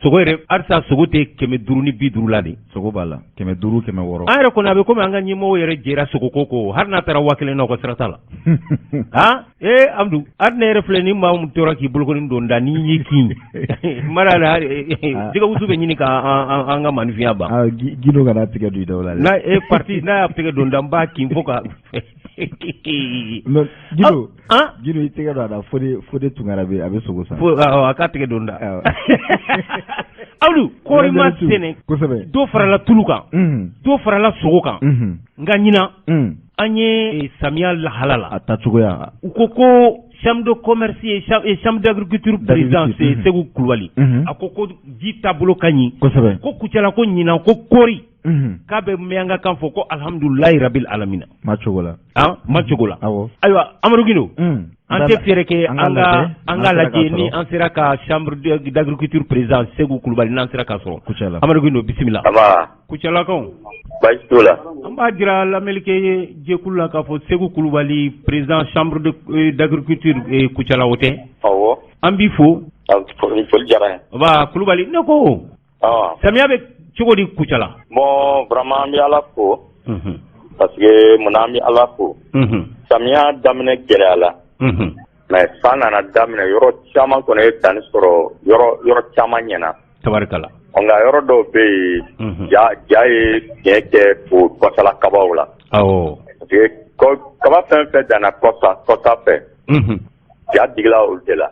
Sogo yɛrɛ, halisa sogo tɛ 550 la de? Sogo b'a la 500, 600. An yɛrɛ kɔni, a bɛ komi an ka ɲɛmɔgɔw yɛrɛ jɛra sogoko ko, hali n'a taara 1000 na, u ka sira t'a la. Han, ee Abdou, hali ne yɛrɛ filɛ, ni maa min tora k'i bolokɔni don da n'i y'i kin mara la, jɛgɛ wusu bɛ ɲini ka an ka maninfinya ban. Ah, Gindo kana tigɛ don i da o la dɛ. N'a e parti n'a y'a tɛgɛ don da, n b'a kin fo ka Mais Gindo, Gindo, i tɛgɛ don a da, Fode Tunkara bɛ, a bɛ sogo san. Fo a k'a tɛgɛ don da. Abdou, kɔɔri ma sɛnɛ. Dɔ farala tulu kan, dɔ farala sogo kan. Nka ɲinan, an ye samiya lahala la, a tacogoya, u ko ko chambre de commerce ye, chambre d'agriculture président Segu Kulubali, a ko ko ji taabolo ka ɲi. Ko Kucala, ko ɲinan, ko kɔɔri k'a bɛ miyanka kan fɔ ko alhamdulilayi rabil alamina. Ma cogo la. Ah, ma cogo la. Ayiwa, Amadu Gindo, an tɛ fɛɛrɛ kɛ, an ka lajɛ ni an sera ka chambre d'agriculture président Segu Kulubali, n'an sera ka sɔrɔ. Kucala. Amadu Gindo, bisimila. Kucalakaw. Baasi t'o la. An b'a jira lamɛnnikɛ jɛkulu la k'a fɔ Segu Kulubali, président chambre d'agriculture Kucala, o tɛ? Awɔ. An b'i fo. Foli diyara n ye. Nba Kulubali, ne ko samiya bɛ cogo di Kucala? Bon, vraiment, an bɛ Ala fo. Parce que munna an bɛ Ala fo? Samiya daminɛ gɛlɛya la. Mais san nana daminɛ, yɔrɔ caman kɔni ye danni sɔrɔ, yɔrɔ yɔrɔ caman ɲɛna. Tabarikala. Nka yɔrɔ dɔw bɛ yen, ja ja ye tiɲɛ kɛ o kɔsala kabaw la. Parce que kaba fɛn fɛn danna kɔsa kɔsa fɛ, ja digila olu de la.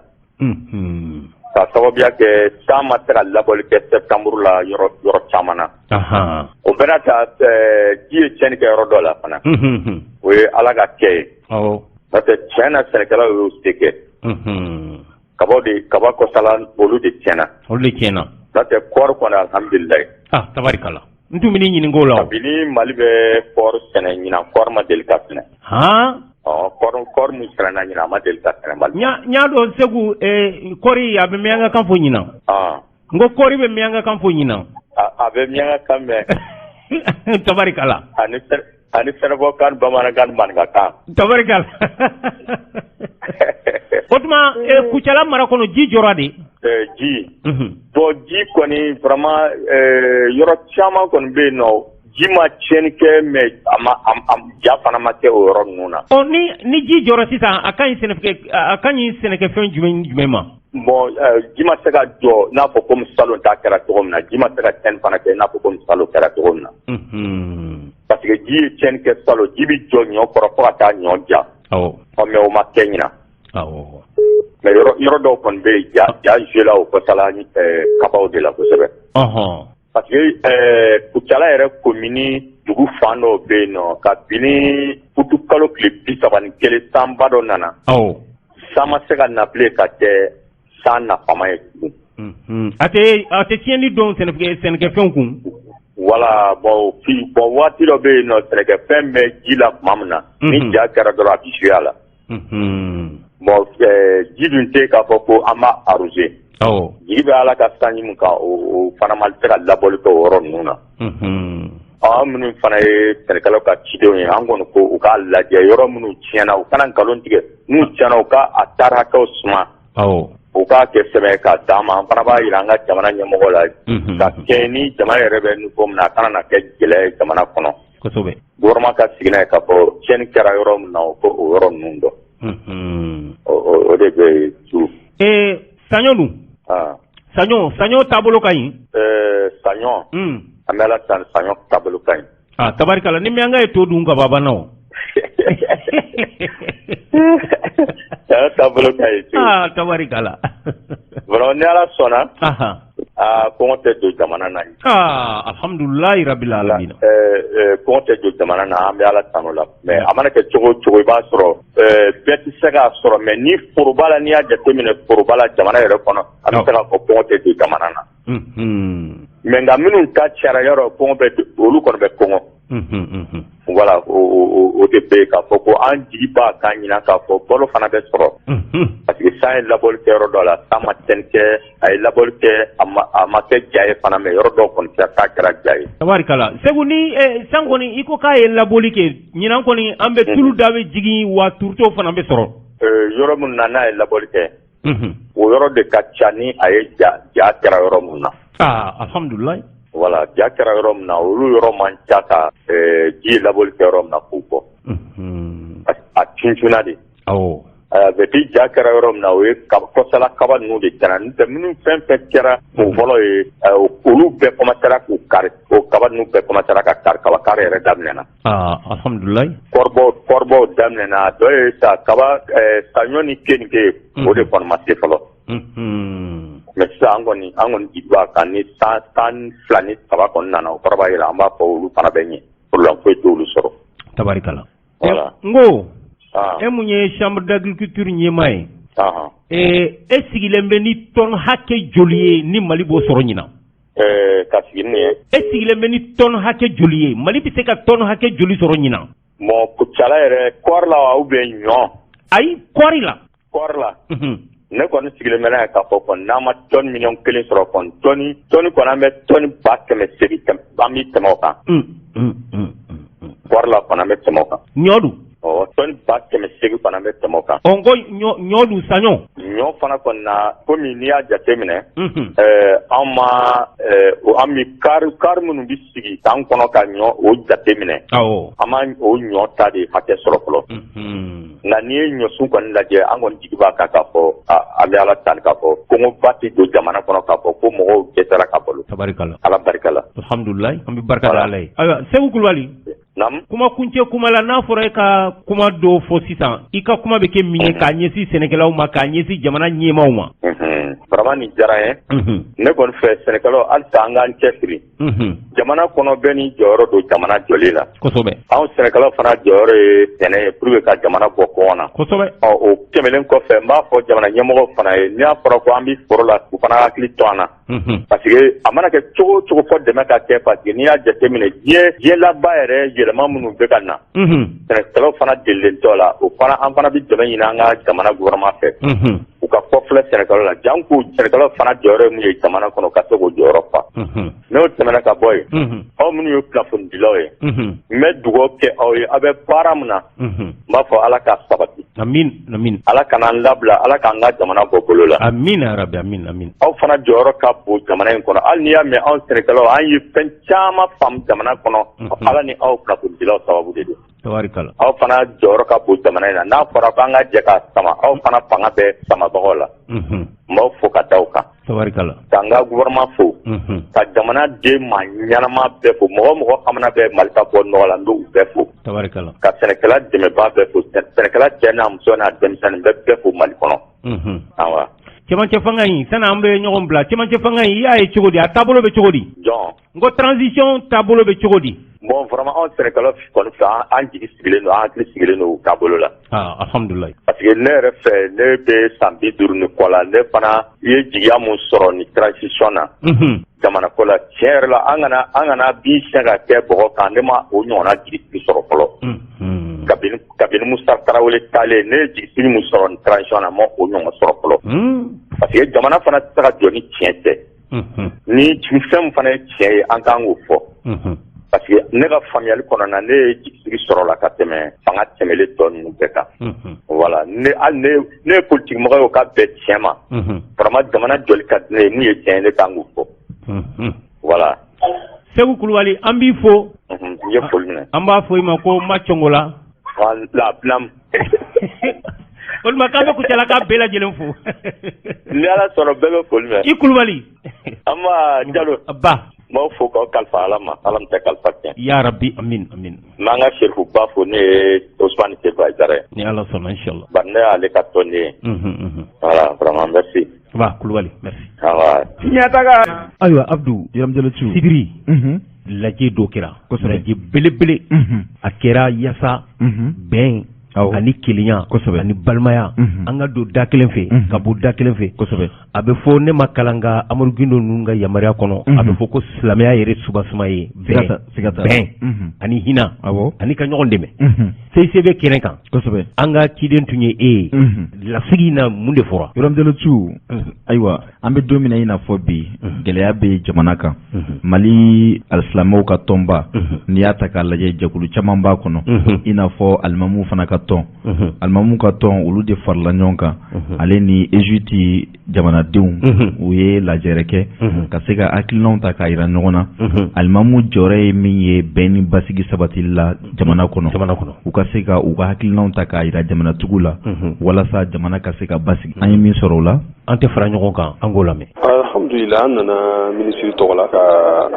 Ka sababuya kɛ san ma se ka labɔli kɛ septembre la yɔrɔ yɔrɔ caman na. O bɛɛ n'a ta, ji ye tiɲɛni kɛ yɔrɔ dɔ la fana. O ye Ala ka kɛ ye. Parce que tiɲɛ na, sɛnɛkɛlaw y'u se kɛ. Kabaw de, kaba kɔsala, olu de tiɲɛna. Olu de tiɲɛna. N'o tɛ, kɔɔri kɔni, alhamdulilayi. Ah, tabarikala. N tun bɛ n'i ɲininka o la o. Kabini Mali bɛ kɔɔri sɛnɛ, ɲinan kɔɔri ma deli ka sɛnɛ. Ɔ, kɔɔri min sɛnɛna ɲinan, a ma deli ka sɛnɛ Mali. N y'a dɔn Segu, kɔɔri a bɛ miyanka kan fɔ ɲinan. N ko kɔɔri bɛ miyanka kan fɔ ɲinan. A bɛ miyanka kan mɛn. Tabarikala. Ani Ani sɛnɛfɔkan, bamanankan, maninkakan. Tabarikala. O tuma Kucala mara kɔnɔ, ji jɔra de? Ji, bon, ji kɔni vraiment, yɔrɔ caman kɔni bɛ yen nɔ, ji ma tiɲɛni kɛ, mais a ma ja fana ma kɛ o yɔrɔ ninnu na. Ɔ, ni ji jɔra sisan, a ka ɲi sɛnɛ, a ka ɲi sɛnɛkɛfɛn jumɛn jumɛn ma? Bon, ji ma se ka jɔ n'a fɔ komi salon ta kɛra cogo min na. Ji ma se ka tiɲɛni fana kɛ i n'a fɔ komi salon kɛra cogo min na, parce que ji ye tiɲɛni kɛ salon, ji bɛ jɔ ɲɔ kɔrɔ fo ka taa ɲɔ ja. Ɔ, mais o ma kɛ ɲinan. Mais yɔrɔ dɔw kɔni bɛ yen, ja ja joué la o kɔsala kabaw de la kosɛbɛ, parce que Kucala yɛrɛ commune dugu fan dɔw bɛ yen nɔ, kabini utukalo tile 31, sanba dɔ nana, san ma se ka na bilen ka kɛ san nafama ye tugun. A tɛ tiɲɛni don sɛnɛkɛfɛnw kun? Wala, bon, bon, waati dɔ bɛ yen nɔ, sɛnɛkɛfɛn bɛ ji la tuma min na, ni ja kɛra dɔrɔn, a bɛ jouer a la. Bon, ji dun tɛ k'a fɔ ko an b'a arroser. Jigi bɛ Ala ka sanji min kan, o fana ma se ka labɔli kɛ o yɔrɔ ninnu na. An minnu fana ye sɛnɛkɛlaw ka cidenw ye, an kɔni ko u k'a lajɛ, yɔrɔ minnu tiɲɛna, u kana nkalon tigɛ. N'u tiɲɛna, u ka a taari hakɛw suma, u k'a kɛ sɛbɛn k'a d'an ma. An fana b'a jira an ka jamana ɲɛmɔgɔ la, ka kɛ ni jamana yɛrɛ bɛ niveau min na, a kana na kɛ gɛlɛya ye jamana kɔnɔ. Gouvernement ka sigi n'a ye k'a fɔ tiɲɛni kɛra yɔrɔ min na, o ko o yɔrɔ ninnu dɔn. O de bɛ yen su. Saɲɔ dun? Saɲɔ taabolo ka ɲi? Saɲɔ, an bɛ Ala tanu, saɲɔ taabolo ka ɲi. Ah, tabarikala. Ni miyanka ye to dun ka ban, a banna o. Saɲɔ taabolo ka ɲi. Ah, tabarikala. Vraiment, ni Ala sɔnna, aa, kɔngɔ tɛ don jamana na. Ah, alhamdulilayi rabil alamin. Kɔngɔ tɛ don jamana na, an bɛ Ala tanu la. Mais a mana kɛ cogo o cogo, i b'a sɔrɔ bɛɛ tɛ se k'a sɔrɔ, mais ni foroba la, n'i y'a jateminɛ foroba la jamana yɛrɛ kɔnɔ, a bɛ se k'a fɔ kɔngɔ tɛ don jamana na. Mais nka minnu ta cayara, yɔrɔ kɔngɔ bɛ, olu kɔni bɛ kɔngɔ. Voilà, o de bɛ yen k'a fɔ ko an jigi b'a kan ɲinan k'a fɔ balo fana bɛ sɔrɔ, parce que san ye labɔli kɛ yɔrɔ dɔ la, san ma tiɲɛni kɛ, a ye labɔli kɛ, a ma kɛ ja ye fana, mais yɔrɔ dɔw kɔni k'a kɛra ja ye. Tabarikala. Segu, ni san kɔni, i ko k'a ye labɔli kɛ ɲinan kɔni, an bɛ tulu da bɛ jigin wa, turuto fana bɛ sɔrɔ. Yɔrɔ minnu na n'a ye labɔli kɛ, o yɔrɔ de ka ca ni a ye ja ja kɛra yɔrɔ min na. Ah, alhamdulilayi. Voilà, ja kɛra yɔrɔ min na, olu yɔrɔ man ca ka ji ye labɔli kɛ yɔrɔ min na k'u bɔ. A cuncunna de. Et puis ja kɛra yɔrɔ min na, o ye kɔsala kaba ninnu de kɛra. N'o tɛ, minnu fɛn fɛn kɛra o fɔlɔ ye, olu bɛɛ commencera k'u kari, o kaba ninnu bɛɛ commencera ka kari, kaba kari yɛrɛ daminɛna. Ah, alhamdulilayi. Kɔribɔw daminɛna. Dɔ ye sa kaba, saɲɔ ni keninge, o de kɔni ma se fɔlɔ. Mais sisan an kɔni jigi b'a kan, ni san 12 ni 3 kɔni nana, o kɔrɔ b'a jira an b'a fɔ olu fana bɛ ɲɛ, problème foyi t'olu sɔrɔ. Tabarikala. Voilà. N ko e mun ye chambre d'agriculture ɲɛmaa ye, e sigilen bɛ ni tɔn hakɛ joli ye ni Mali b'o sɔrɔ ɲinan? Ka sigi ni ye. E sigilen bɛ ni tɔn hakɛ joli ye? Mali bɛ se ka tɔn hakɛ joli sɔrɔ ɲinan? Bon, Kucala yɛrɛ, kɔɔri la ou bien ɲɔ? Ayi, kɔɔri la. Kɔɔri la. Ne kɔni sigilen bɛ n'a ye k'a fɔ kɔni n'an ma tɔni miliyɔn 1 sɔrɔ kɔni, tɔni kɔni, an bɛ tɔni 800,000, an bɛ tɛmɛ o kan. Kɔɔri la kɔni, an bɛ tɛmɛ o kan. Ɲɔ dun? Ɔ, tɔni 800,000 kɔni, an bɛ tɛmɛ o kan. Ɔ, n ko ɲɔ dun, saɲɔ? Ɲɔ fana kɔni na, komi n'i y'a jate minɛ, an ma an bɛ kari kari minnu bɛ sigi san kɔnɔ ka ɲɔ o jate minɛ. An ma o ɲɔ ta de hakɛ sɔrɔ fɔlɔ. Nka n'i ye ɲɔsun kɔni lajɛ, an kɔni jigi b'a kan k'a fɔ an bɛ Ala tanu k'a fɔ kɔngɔba tɛ don jamana kɔnɔ, k'a fɔ ko mɔgɔw dɛsɛra ka balo. Tabarikala. Ala barika la. Alhamdulilayi, an bɛ barika da Ala ye. Ayiwa, Segu Kulubali. Naamu. Kuma kuncɛ kuma la, n'a fɔra e ka kuma dɔw fɔ sisan, i ka kuma bɛ kɛ min ye k'a ɲɛsin sɛnɛkɛlaw ma, k'a ɲɛsin jamana ɲɛmaaw ma? Vraiment, nin diyara n ye. Ne kɔni fɛ, sɛnɛkɛlaw, halisa an k'an cɛsiri. Jamana kɔnɔ, bɛɛ n'i jɔyɔrɔ don jamana jɔli la. Anw sɛnɛkɛlaw fana jɔyɔrɔ ye sɛnɛ ye pour que ka jamana bɔ kɔngɔ na. Ɔ, o tɛmɛnen kɔfɛ, n b'a fɔ jamana ɲɛmɔgɔw fana ye, n'i y'a fɔra ko an bɛ foro la, u fana hakili to an na. Parce que a mana kɛ cogo o cogo, fɔ dɛmɛ ka kɛ, parce que n'i y'a jateminɛ, diɲɛ laban yɛrɛ, yɛlɛma minnu bɛ ka na, sɛnɛkɛlaw fana delilen tɔ la, o fana, an fana bɛ dɛmɛ ɲini an ka jamana gouvernement fɛ. U ka kɔfilɛ sɛnɛkɛlaw la, janko sɛnɛkɛlaw fana jɔyɔrɔ ye mun ye jamana kɔnɔ, ka se k'o jɔyɔrɔ fa. N'o tɛmɛna ka bɔ yen, aw minnu ye kunnafonidilaw ye, n bɛ dugawu kɛ aw ye, aw bɛ baara min na, n b'a fɔ Ala k'a sabati. Amin, amin. Ala kana an labila, Ala k'an ka jamana bɔ bolo la. Amin ya Rabbi, amin, amin. Aw fana jɔyɔrɔ ka bon jamana in kɔnɔ. Hali n'i y'a mɛn anw sɛnɛkɛlaw, an ye fɛn caman faamu jamana kɔnɔ, Ala ni aw kunnafonidilaw sababu de don. Tabarikala. Aw fana jɔyɔrɔ ka bon jamana in na. N'a fɔra ko an ka jɛ ka sama, aw fana fanga bɛ samabagaw la. N b'aw fo ka da aw kan. Tabarikala. K'an ka gouvernement fo. Ka jamana den maa ɲɛnama bɛɛ fo. Mɔgɔ mɔgɔ hamina bɛ Mali ka bɔ nɔgɔ la, n b'u bɛɛ fo. Tabarikala. Ka sɛnɛkɛla dɛmɛbaa bɛɛ fo. Sɛnɛkɛla cɛ n'a muso n'a denmisɛnnin bɛɛ bɛɛ fo Mali kɔnɔ. Awa. Cɛmancɛ fanga in, sani an bɛ ɲɔgɔn bila, cɛmancɛ fanga in, i y'a ye cogo di? A taabolo bɛ cogo di? Jɔn? N ko transition taabolo bɛ cogo di? Bon, vraiment, anw sɛnɛkɛlaw kɔni fɛ, an jigi sigilen don, an hakili sigilen don u taabolo la. Ah, alhamdulilayi. Parce que ne yɛrɛ fɛ, ne bɛ san 50 ni kɔ la, ne fana ye jigiya mun sɔrɔ ni transition na jamana ko la, tiɲɛ yɛrɛ la, an kana bin siɲɛ ka kɛ bɔgɔ kan, ne ma o ɲɔgɔnna jigisigi sɔrɔ fɔlɔ. Kabini Musa Tarawele taalen, ne ye jigisigi mun sɔrɔ ni transition na, n ma o ɲɔgɔn sɔrɔ fɔlɔ. Parce que jamana fana tɛ se ka jɔ ni tiɲɛ tɛ. Ni fɛn min fana ye tiɲɛ ye, an kan k'o fɔ. Parce que ne ka faamuyali kɔnɔna na, ne ye jigisigi sɔrɔ la ka tɛmɛ fanga tɛmɛlen tɔ ninnu bɛɛ kan. Voilà, ne hali ne ye politique mɔgɔ ye, o ka bɛn tiɲɛ ma. Vraiment, jamana jɔli ka di ne ye, mun ye tiɲɛ ye, ne kan k'o fɔ. Voilà. Segu Kulubali, an b'i fo. N ye foli minɛ. An b'a fɔ i ma ko Macɔngola. Wala bilam. O tuma k'an bɛ Kucalaka bɛɛ lajɛlen fo. Ni Ala sɔnna, bɛɛ bɛ foli mɛn. I Kulubali. An b'a Jalo. Ba. N b'aw fo k'aw kalifa Ala ma, Ala min tɛ kalifa tiɲɛ. Ya Rabbi, amin, amin. N b'an ka Serifu ba fo, ne ye Ousmane Seydou Haidara ye. Ni Ala sɔnna, inchallah. Bari ne y'ale ka tɔnden ye. Voilà, vraiment, merci. Ba Kulubali, merci. Awa. Tiɲɛtaga. Ayiwa Abdou. Yɔrɔmjalo Ciw. Sibiri. Lajɛ dɔ kɛra. Lajɛ belebele. A kɛra yasa bɛn ani kelenya ani balimaya, an ka don da kelen fɛ, ka bɔ da kelen fɛ. A bɛ fɔ ne ma kalan ka Amadu Gindo ninnu ka yamaruya kɔnɔ, a bɛ fɔ ko silamɛya yɛrɛ subasuma ye bɛn, bɛn ani hinɛ ani ka ɲɔgɔn dɛmɛ. CICB kɛnɛ kan, an ka ciden tun ye e ye. Lasigi in na, mun de fɔra? Yɔrɔmjalo Ciw, ayiwa, an bɛ don min na i n'a fɔ bi, gɛlɛya bɛ jamana kan. Mali alisilamɛw ka tɔnba, n'i y'a ta k'a lajɛ, jɛkulu caman b'a kɔnɔ, i n'a fɔ alimamuw fana ka tɔn. Alimamuw ka tɔn, olu de farala ɲɔgɔn kan, ale ni Égypte jamanadenw, u ye lajɛrɛ kɛ ka se ka hakilinaw ta k'a yira ɲɔgɔn na, alimamu jɔyɔrɔ ye min ye bɛn ni basigi sabatili la jamana kɔnɔ, u ka se ka u ka hakilinaw ta k'a yira jamanatigiw la walasa jamana ka se ka basigi. An ye min sɔrɔ o la, an tɛ fara ɲɔgɔn kan, an k'o lamɛn. Alhamdulillah, an nana minisiri tɔgɔ la ka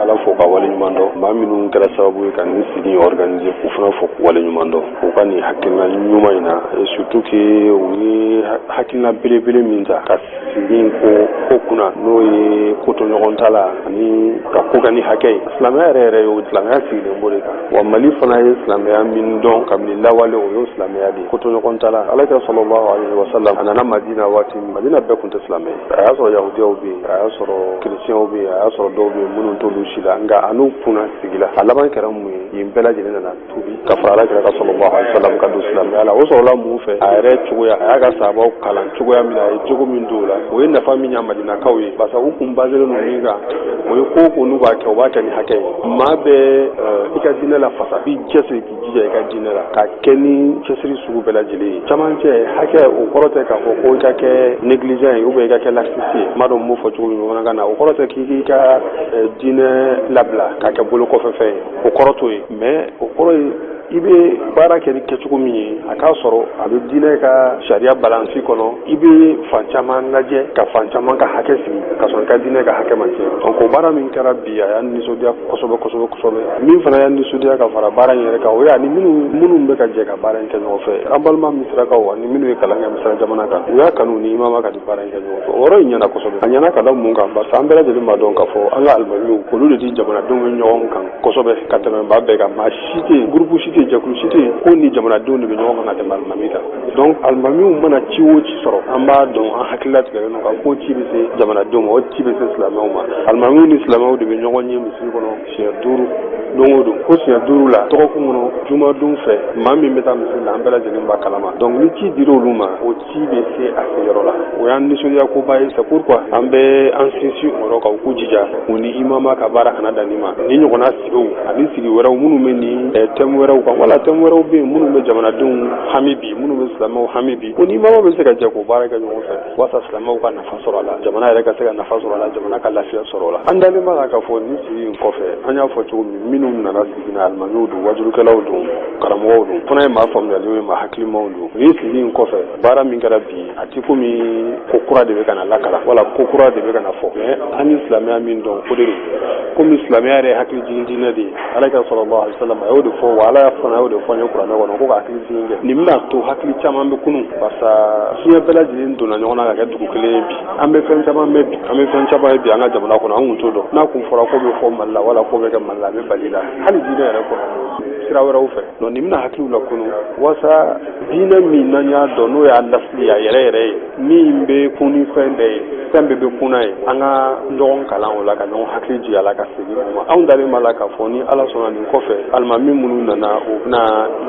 Ala fo ka waleɲuman dɔn. Maa minnu kɛra sababu ye ka nin sigi organiser, k'u fana fo k'u waleɲuman dɔn u ka nin hakilina ɲuman in na, et surtout que u ye hakilina belebele min ta ka sigi in ko kunna, n'o ye kotoɲɔgɔn ta la ani ka ko kɛ ni hakɛ ye. Silamɛya yɛrɛ yɛrɛ ye o, silamɛya sigilen b'o de kan. Wa Mali fana ye silamɛya min dɔn kabini lawale, o y'o silamɛya de ye, kotoɲɔgɔn ta la. Ala kira sallallahu alaihi wa sallam, a nana Madina waati min, Madina bɛɛ tun tɛ silamɛ ye. A y'a sɔrɔ yahudiyaw bɛ yen, a y'a sɔrɔ kerecɛnw bɛ yen, a y'a sɔrɔ dɔw bɛ yen minnu t'olu si la, nka a n'u kunna sigila. A laban kɛra mun ye? Yen bɛɛ lajɛlen nana tubi ka fara ala kira ka sallallahu alaihi wa sallam ka don silamɛya la. O sɔrɔla mun fɛ? A yɛrɛ cogoya, a y'a ka sahabaw kalan cogoya min na, a ye jogo min don o la, o ye nafa min ɲa Madinakaw ye, barisa u kun baselen don min kan, o ye ko o ko n'u b'a kɛ, u b'a kɛ ni hakɛ ye. Maa bɛ i ka diinɛ la fasa, i cɛsiri k'i jija i ka diinɛ la ka kɛ ni cɛsiri sugu bɛɛ lajɛlen ye. Camancɛ hakɛ, o kɔrɔ tɛ k'a fɔ ko i ka kɛ négligent ye ou bien i ka kɛ laxiste ye. N b'a dɔn n b'o fɔ cogo min bamanankan na. O kɔrɔ tɛ k'i k'i ka diinɛ labila k'a kɛ bolo kɔfɛ fɛn ye, o kɔrɔ t'o ye. Mais o kɔrɔ ye i bɛ baara kɛ ni kɛcogo min ye, a k'a sɔrɔ a bɛ diinɛ ka sariya balance kɔnɔ. I bɛ fan caman lajɛ ka fan caman ka hakɛ sigi ka sɔrɔ i ka diinɛ ka hakɛ ma tiɲɛ. Donc o baara min kɛra bi, a y'a nisɔndiya kosɛbɛ kosɛbɛ kosɛbɛ. Min fana y'a nisɔndiya ka fara baara in yɛrɛ kan, o ye ani minnu bɛ ka jɛ ka baara in kɛ ɲɔgɔn fɛ, an balima Misirakaw ani minnu ye kalan kɛ Misira jamana kan, u y'a kanu ni imama ka di baara in kɛ ɲɔgɔn fɛ. O yɔrɔ in ɲɛna kosɛbɛ. A ɲɛna ka da mun kan? Barisa an bɛɛ lajɛlen b'a dɔn k'a fɔ an ka alimamiw, olu de di jamanadenw bɛ ɲɔgɔn kan kosɛbɛ ka tɛmɛ maa bɛɛ kan. Maa si tɛ yen, groupe si tɛ yen, jɛkulu si tɛ yen ko ni jamanadenw de bɛ ɲɔgɔn kan ka tɛmɛ alimami kan. Donc alimamiw mana ci o ci sɔrɔ, an b'a dɔn, an hakilila tigɛlen don ka ko ci bɛ se jamanadenw ma, o ci bɛ se silamɛw ma. Alimamiw ni silamɛw de bɛ ɲɔgɔn ye misiri kɔnɔ siɲɛ 5. Don o don, ko siɲɛ 5 la dɔgɔkun kɔnɔ, jumadon fɛ, maa min bɛ taa misiri la, an bɛɛ lajɛlen b'a kalama. Donc ni ci dir'olu olu ma, o ci bɛ se a seyɔrɔ la. O y'an nisɔndiya koba ye. C'est pourquoi an bɛ an sinsin o yɔrɔ kan, u k'u jija u ni imama ka baara kana dan nin ma. Ni ɲɔgɔnna sigiw ani sigi wɛrɛw minnu bɛ nin thème wɛrɛw kan, wala thème wɛrɛw bɛ yen minnu bɛ jamanadenw hami bi, minnu bɛ silamɛw hami bi, o ni imama bɛ se ka jɛ k'o baara kɛ ɲɔgɔn fɛ, walasa silamɛw ka nafa sɔrɔ a la, jamana yɛrɛ ka se ka nafa sɔrɔ a la, jamana ka lafiya sɔrɔ a la. An dalen b'a la k'a fɔ nin sigi in kɔfɛ, an y'a fɔ cogo min, minnu nana sigi na, alimamiw don, wajulukɛlaw don, karamɔgɔw don, fana ye maa faamuyalenw ye, maa hakilimaw don. Nin sigi in kɔfɛ, baara min kɛra bi, a ti komi ko kura de bɛ ka na lakala wala ko kura de bɛ ka na fɔ, mais an ye silamɛya min dɔn, o de don. Komi silamɛya yɛrɛ ye hakili jigin diinɛ de ye, Ala ka sallallahu alaihi wasallam a y'o de fɔ, wa Ala fana y'o de fɔ an ye kuranɛ kɔnɔ, ko ka hakili jigin kɛ. Nin bɛna to hakili caman bɛ kunun, barisa diɲɛ bɛɛ lajɛlen donna ɲɔgɔn na ka kɛ dugu kelen ye bi. An bɛ fɛn caman mɛn bi, an bɛ fɛn caman ye bi an ka jamana kɔnɔ, an kun t'o dɔn. N'a kun fɔra ko bɛ fɔ Mali la wala ko bɛ kɛ Mali la, a bɛ bali la hali diinɛ yɛrɛ kɔnɔ sira wɛrɛw fɛ. Donc nin bɛna hakiliw lakunu, walasa diinɛ min n'an y'a dɔn, n'o y'a lasili a yɛrɛ yɛrɛ ye, min bɛ kun ni fɛn bɛɛ ye, fɛn bɛɛ bɛ kunna ye, an ka ɲɔgɔn kalan o la, ka ɲɔgɔn hakili jigin a la, ka segin o ma. Anw dalen b'a la k'a fɔ ni Ala sɔnna, nin kɔfɛ, alimami minnu nana, u bɛna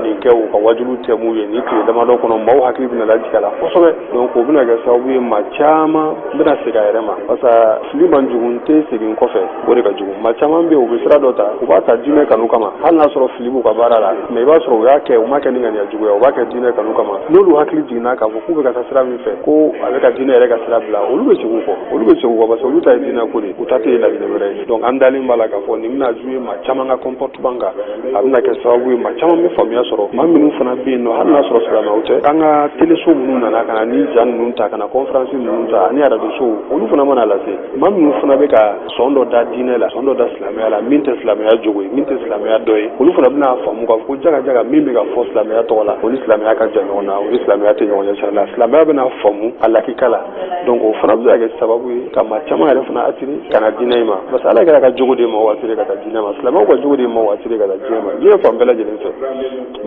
nin kɛ u ka wajulu thème ye nin tile damadɔ kɔnɔ, maaw hakili bɛna lajigin a la kosɛbɛ. Donc o bɛna kɛ sababu ye, maa caman bɛna segin a yɛrɛ ma, parce que fili man jugu tɛ segin kɔfɛ, o de ka jugu. Maa caman bɛ yen, u bɛ sira dɔ ta, u b'a ta diinɛ kanu kama, hali n'a sɔrɔ fili b'u ka baara la, mais i b'a sɔrɔ u y'a kɛ, u ma kɛ ni ŋaniya juguya, u b'a kɛ diinɛ kanu kama. N'olu hakili jiginna k'a fɔ k'u bɛ ka taa sira min fɛ, ko a bɛ ka diinɛ yɛrɛ ka sira bila, olu bɛ segin u kɔ, olu bɛ segin u kɔ, parce que olu ta ye diinɛ ko de, u ta tɛ laɲini wɛrɛ ye. Donc an dalen b'a la k'a fɔ nin bɛna jouer maa caman ka comportement kan, a bɛna kɛ sababu ye maa caman bɛ faamuya sɔrɔ. Maa minnu fana bɛ yen nɔ, hali n'a sɔrɔ silamɛw tɛ, an ka teleso minnu nana ka na ni ja ninnu ta, ka na conférence ninnu ta, ani arajosow, olu fana mana lase, maa minnu fana bɛ ka sɔn dɔ da diinɛ la, sɔn dɔ da silamɛya la, min tɛ silamɛya jogo ye, min tɛ silamɛya dɔ ye, olu fana bɛna faamu k'a fɔ ko jaga jaga min bɛ ka fɔ silamɛya tɔgɔ la, o ni silamɛya ka jan ɲɔgɔn na, o ni silamɛya tɛ ɲɔgɔn ɲɛ sira la. Silamɛya bɛna faamu a lakika la. Donc o fana bɛ se ka kɛ sababu ye ka maa caman yɛrɛ fana attirer ka na diinɛ in ma, parce que Ala kɛra ka jogo de maaw attirer ka taa diinɛ ma, silamɛw ka jogo de maaw attirer ka taa diinɛ ma. Diɲɛ fan bɛɛ lajɛlen fɛ,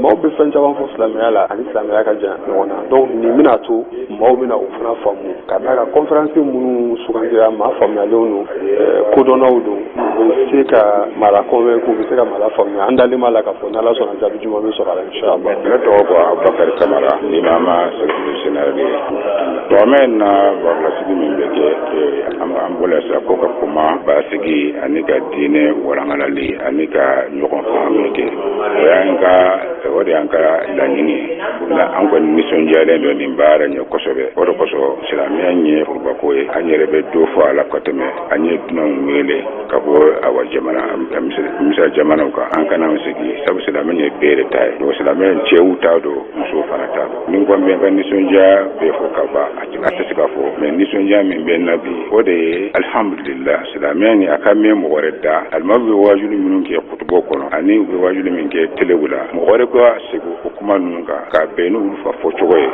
maaw bɛ fɛn caman fɔ silamɛya la, ani silamɛya ka jan ɲɔgɔn na. Donc nin bɛna to maaw bɛna o fana faamu, ka d'a kan conférence minnu sugandira, maa faamuyalenw don, kodɔnnaw don, u bɛ se ka maa la convaincre, u bɛ se ka maa la faamuya. An dalen b'a la k'a fɔ n'Ala sɔnna, jaabi jumɛn bɛ sɔrɔ a la, inchallah. Ne tɔgɔ ko Abubakar Kamara, l'imam secrétaire général ye. Tɔgɔmɛ na barolasigi min bɛ kɛ, an bɔla sisan ko ka kuma basigi ani ka diinɛ walangalali ani ka ɲɔgɔn faamu kɛ, o y'an ka o de y'an ka laɲini ye. Nka an kɔni nisɔndiyalen don nin baara in ye kosɛbɛ. O de kosɔn silamɛya ye forobako ye, an yɛrɛ bɛ dɔ fɔ a la ka tɛmɛ. An ye dunanw wele ka bɔ awa jamana Misira jamanaw kan, an kana an sigi, sabu silamɛ ye bɛɛ de ta ye. Donc silamɛ cɛw t'a don, musow fana t'a don. Ni ko n bɛ n ka nisɔndiya bɛɛ fɔ ka ban, a tɛ se ka fɔ, mais nisɔndiya min bɛ n na bi, o de ye alihamudulila, silamɛya ni a ka mɛn mɔgɔ wɛrɛ da. Alimami bɛ wajuli minnu kɛ kutubaw kɔnɔ ani u bɛ wajuli min kɛ telew la, mɔgɔ wɛrɛ ka segin o kuma ninnu kan ka bɛn n'olu fa fɔcogo ye,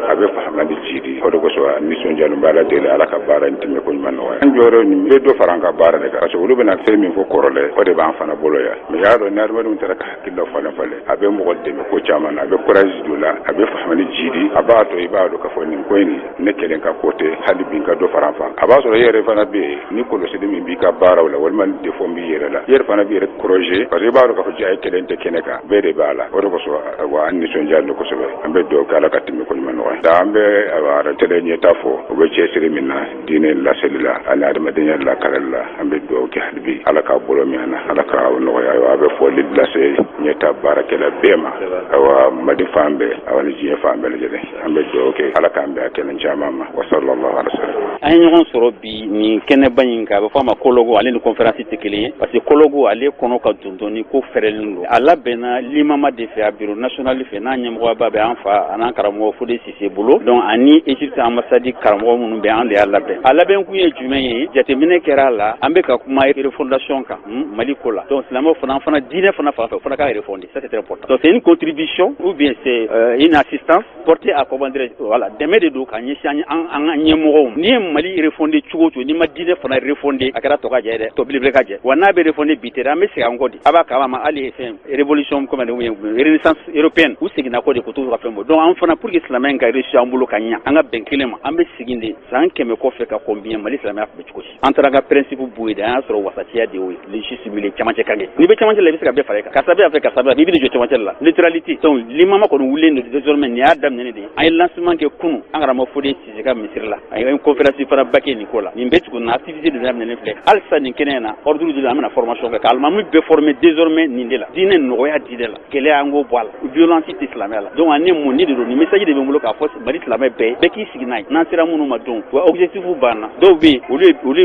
a bɛ faamuyali jidi. O de kosɔn nisɔndiyalen bɛ. Ala deli, Ala ka baara in tɛmɛ ko ɲuman nɔgɔya. An jɔyɔrɔ nin bɛ dɔ fara an ka baara de kan, parce que olu bɛna fɛn min fɔ kɔrɔlen, o de b'an fana bolo yan. Mais y'a dɔn, ni adamadenw taara ka hakilila falen falen, a bɛ mɔgɔ dɛmɛ ko caman na, a bɛ courage don la, a bɛ faamuyali jidi, a b'a to i b'a dɔn k'a fɔ nin ko in ne kelen ka ko tɛ, hali bi n ka dɔ fara an fan. A b'a sɔrɔ i yɛrɛ fana bɛ yen, ni kɔlɔsili min b'i ka baaraw la, walima ni défaut b'i yɛrɛ la, i yɛrɛ fana b'i yɛrɛ corriger, parce que i b'a dɔn k'a fɔ ja e kelen tɛ kɛnɛ kan, bɛɛ de b'a la. O de kosɔn wa an nisɔndiyalen don kosɛbɛ. An bɛ dugawu kɛ, Ala ka tɛmɛ ko ɲuman nɔgɔya. An bɛ awa télé ɲɛta fɔ, u bɛ cɛsiri min na diinɛ laseli la ani adamadenya lakalali la. An bɛ dugawu kɛ hali bi, Ala k'a bolo min na, Ala k'a nɔgɔya. Ayiwa, a bɛ fɔli lase ɲɛta baarakɛla bɛɛ ma, ayiwa Mali fan bɛɛ, awa ni diɲɛ fan bɛɛ lajɛlen. An bɛ dugawu kɛ, Ala k'an bɛn a kɛnɛ caman ma. Wa sallallahu alaihi wa sallam. An ye ɲɔgɔn sɔrɔ bi nin kɛnɛba in kan, a bɛ fɔ a ma colloque. Ale ni conférence tɛ kelen ye, parce que colloque ale kɔnɔ ka dun dɔɔni, ko fɛrɛlen don. A labɛnna limama de fɛ, a bureau national fɛ, n'a ɲɛmɔgɔba bɛ an fa an'an karamɔgɔ Fode Sise bolo. Donc ani Égypte ambassade karamɔgɔ minnu bɛ, an de y'a labɛn. A labɛn kun ye jumɛn ye? Jateminɛ kɛra a la, an bɛ ka kuma refondation kan Mali ko la. Donc silamɛw fana diinɛ fana fan fɛ, o fana ka refonder, ça c'est très important. Donc c'est une contribution ou bien c'est une assistance portée à, comment dirais, voilà, dɛmɛ de don ka ɲɛsin an ka ɲɛmɔgɔw. N'i ye Mali refonder cogo o cogo, n'i ma diinɛ fana refonder, a kɛra tɔ ka jɛ dɛ, tɔ belebele ka jɛ. Wa n'a bɛ refonder bi tɛ dɛ, an bɛ segin an kɔ de. A b'a kalama hali fɛn révolution comme renaissance européenne, u seginna kɔ de k'u t'u ka fɛn bɔ. Donc an fana, pour que silamɛ in ka réussir an bolo ka ɲa, an ka bɛn kelen ma, an bɛ segin de san 100 kɔfɛ ka kɔn bi ɲɛ. Mali silamɛya tun bɛ cogo di? An taara an ka principe bɔ yen de, an y'a sɔrɔ wasatiya de y'o ye, le juste milieu, cɛmancɛ kan kɛ. N'i bɛ cɛmancɛ la, i bɛ se ka bɛɛ fara i kan. Karisa bɛ yan fɛ, karisa bɛ yan, i bɛ jɔ cɛmancɛ la, neutralité. Donc limama kɔni wulilen don désormais, nin y'a daminɛ de ye. An ye lancement kɛ kunun, an karamɔgɔ Fode Sise ka misiri la, a ye conférence fana ba kɛ nin ko la. Nin bɛɛ tugun na activité de daminɛlen filɛ halisa nin kɛnɛ in na. Ordre de la, an bɛna formation kɛ ka alimami bɛɛ former désormais nin de la. Diinɛ nɔgɔya, diinɛ la gɛlɛya, an k'o bɔ a la. Violence tɛ silamɛya la. Donc ani mun ni de don, nin message de bɛ n bolo k'a fɔ Mali silamɛ bɛɛ, bɛɛ k'i sigi n'a ye. N'an sera minnu ma don wa, objectif b'an na. Dɔw bɛ yen,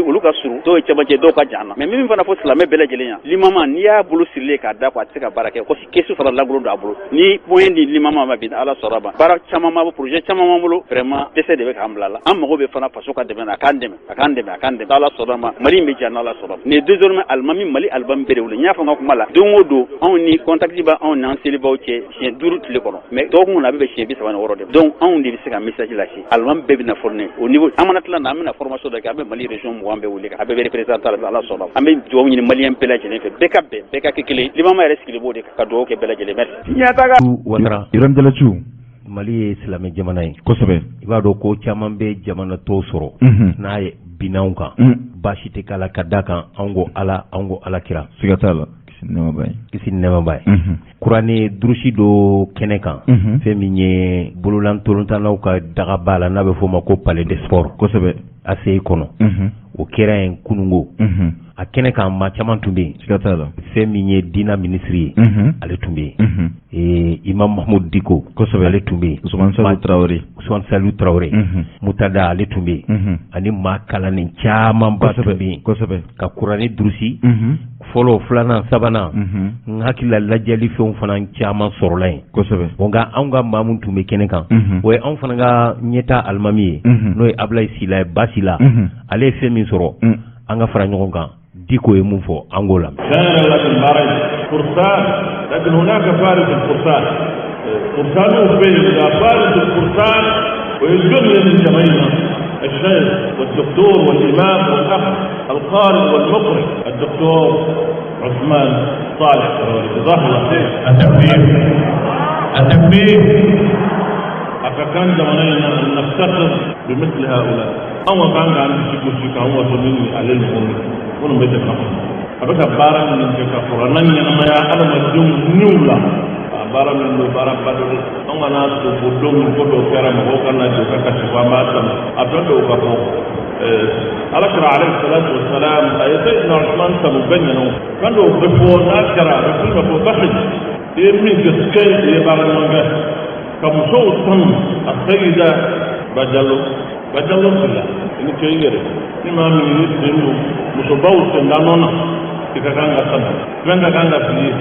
olu ka surun, dɔw ye cɛmancɛ, dɔw ka jan na. Mais min fana fɔ silamɛ bɛɛ lajɛlen yan, limama, n'i y'a bolo sirilen k'a da kɔ, a tɛ se ka baara kɛ. Kosi kɛsu fana lankolon don a bolo. Ni moyen di limama ma bi, Ala sɔrɔ ma, baara caman b'a, projet caman b'an bolo. Vraiment, dɛsɛ de bɛ k'an bila la. An mago bɛ fana faso ka dɛmɛ na, a k'an dɛmɛ, a k'an dɛmɛ, a k'an dɛmɛ. Ala sɔnna ma, Mali in bɛ diya n'Ala sɔnna. Nin désormais alimami, Mali alimami bɛɛ de wele. N y'a fɔ n ka kuma la, don o don anw ni contact b'anw n'an selibaw cɛ siɲɛ 5 tile kɔnɔ, mais dɔgɔkun kɔnɔ a bɛ bɛn siɲɛ 36 de. Donc anw de bɛ se ka message lase. Alimami bɛɛ bɛna former au niveau. An mana tila na, an bɛna formation dɔ kɛ, an bɛ Mali région 20 bɛɛ wele, a bɛɛ bɛ représentant la. Ala sɔnna, an bɛ dugawu ɲini maliyɛn bɛɛ lajɛlen fɛ, bɛɛ ka bɛn, bɛɛ ka kɛ kelen. Limama yɛrɛ sigilen b'o de kan ka dugawu kɛ bɛɛ lajɛlen. Merci. Ouattara. Ibrahim Jalacu. Mali ye silamɛ jamana ye. Kosɛbɛ. I b'a dɔn ko caman bɛ jamana tɔw sɔrɔ n'a ye binanw kan, baasi tɛ k'a la, ka da kan anw ko Ala, anw ko Ala kira. Siga t'a la, kisi ni nɛɛma b'a ye. Kisi ni nɛɛma b'a ye. Kuranɛ durusi dɔ kɛnɛ kan, fɛn min ye bololantolantannaw ka dagaba la, n'a bɛ f'o ma ko Palais des Sports. Kosɛbɛ. ACI kɔnɔ, o kɛra yen kununko. A kɛnɛ kan, maa caman tun bɛ yen. Siga t'a la. Fɛn min ye diinɛ minisiri ye, ale tun bɛ yen. Imam Mahmoud Dicko. Kosɛbɛ. Ale tun bɛ yen. Ousmane Saliou Traoré. Ousmane Saliou Traoré, Mutada, ale tun bɛ yen. Ani maa kalannen camanba tun bɛ yen. Kosɛbɛ. Ka kuranɛ durusi fɔlɔ, filanan, sabanan, n hakili la lajɛli fɛnw fana caman sɔrɔla yen. Kosɛbɛ. Nka anw ka maa min tun bɛ kɛnɛ kan, o ye anw fana ka ɲɛta alimami ye, n'o ye Abulayi Sila ye, Basila. Ale ye fɛn min sɔrɔ, an ka fara ɲɔgɔn kan. Dicko ye mun fɔ, an k'o lamɛn. كان لكن بارك فرسان، لكن هناك فارس الفرسان، فرسان بين فارس الفرسان ويجنن الجميع، الشيخ والدكتور والإمام والأخ القارئ والمقرئ الدكتور عثمان صالح. جزاه الله خير. التكبير، التكبير. A ka kan jamana in na أن نفتخر بمثل هؤلاء. Anw ka kan k'an disi gosi k'an waso ni ale ɲɔgɔn ye minnu bɛ jamana kɔnɔ. A bɛ ka baara min kɛ ka kuranna ɲɛnamaya adamadenw niw la, a baara min don, baaraba dɔ don. Anw kana to fo don min ko dɔw kɛra, mɔgɔw ka na jɔ ka kasi ko an b'a tanu. A fɛn dɔw ka fɔ, Ala kira عليه الصلاة والسلام a ye Seyidina Usman tanu bɛɛ ɲɛna. O fɛn dɔw bɛ fɔ, n'a kɛra a bɛ f'u ma ko basi i ye min kɛ kɛ, i ye baara ɲuman kɛ ka musow tanu. A Seyida Bajalo, Bajalo Sila, i ni ce i yɛrɛ. Ni maa min y'i sen don musobaw senda nɔ na, i ka kan ka tanu, fɛn ka kan ka f'i ye.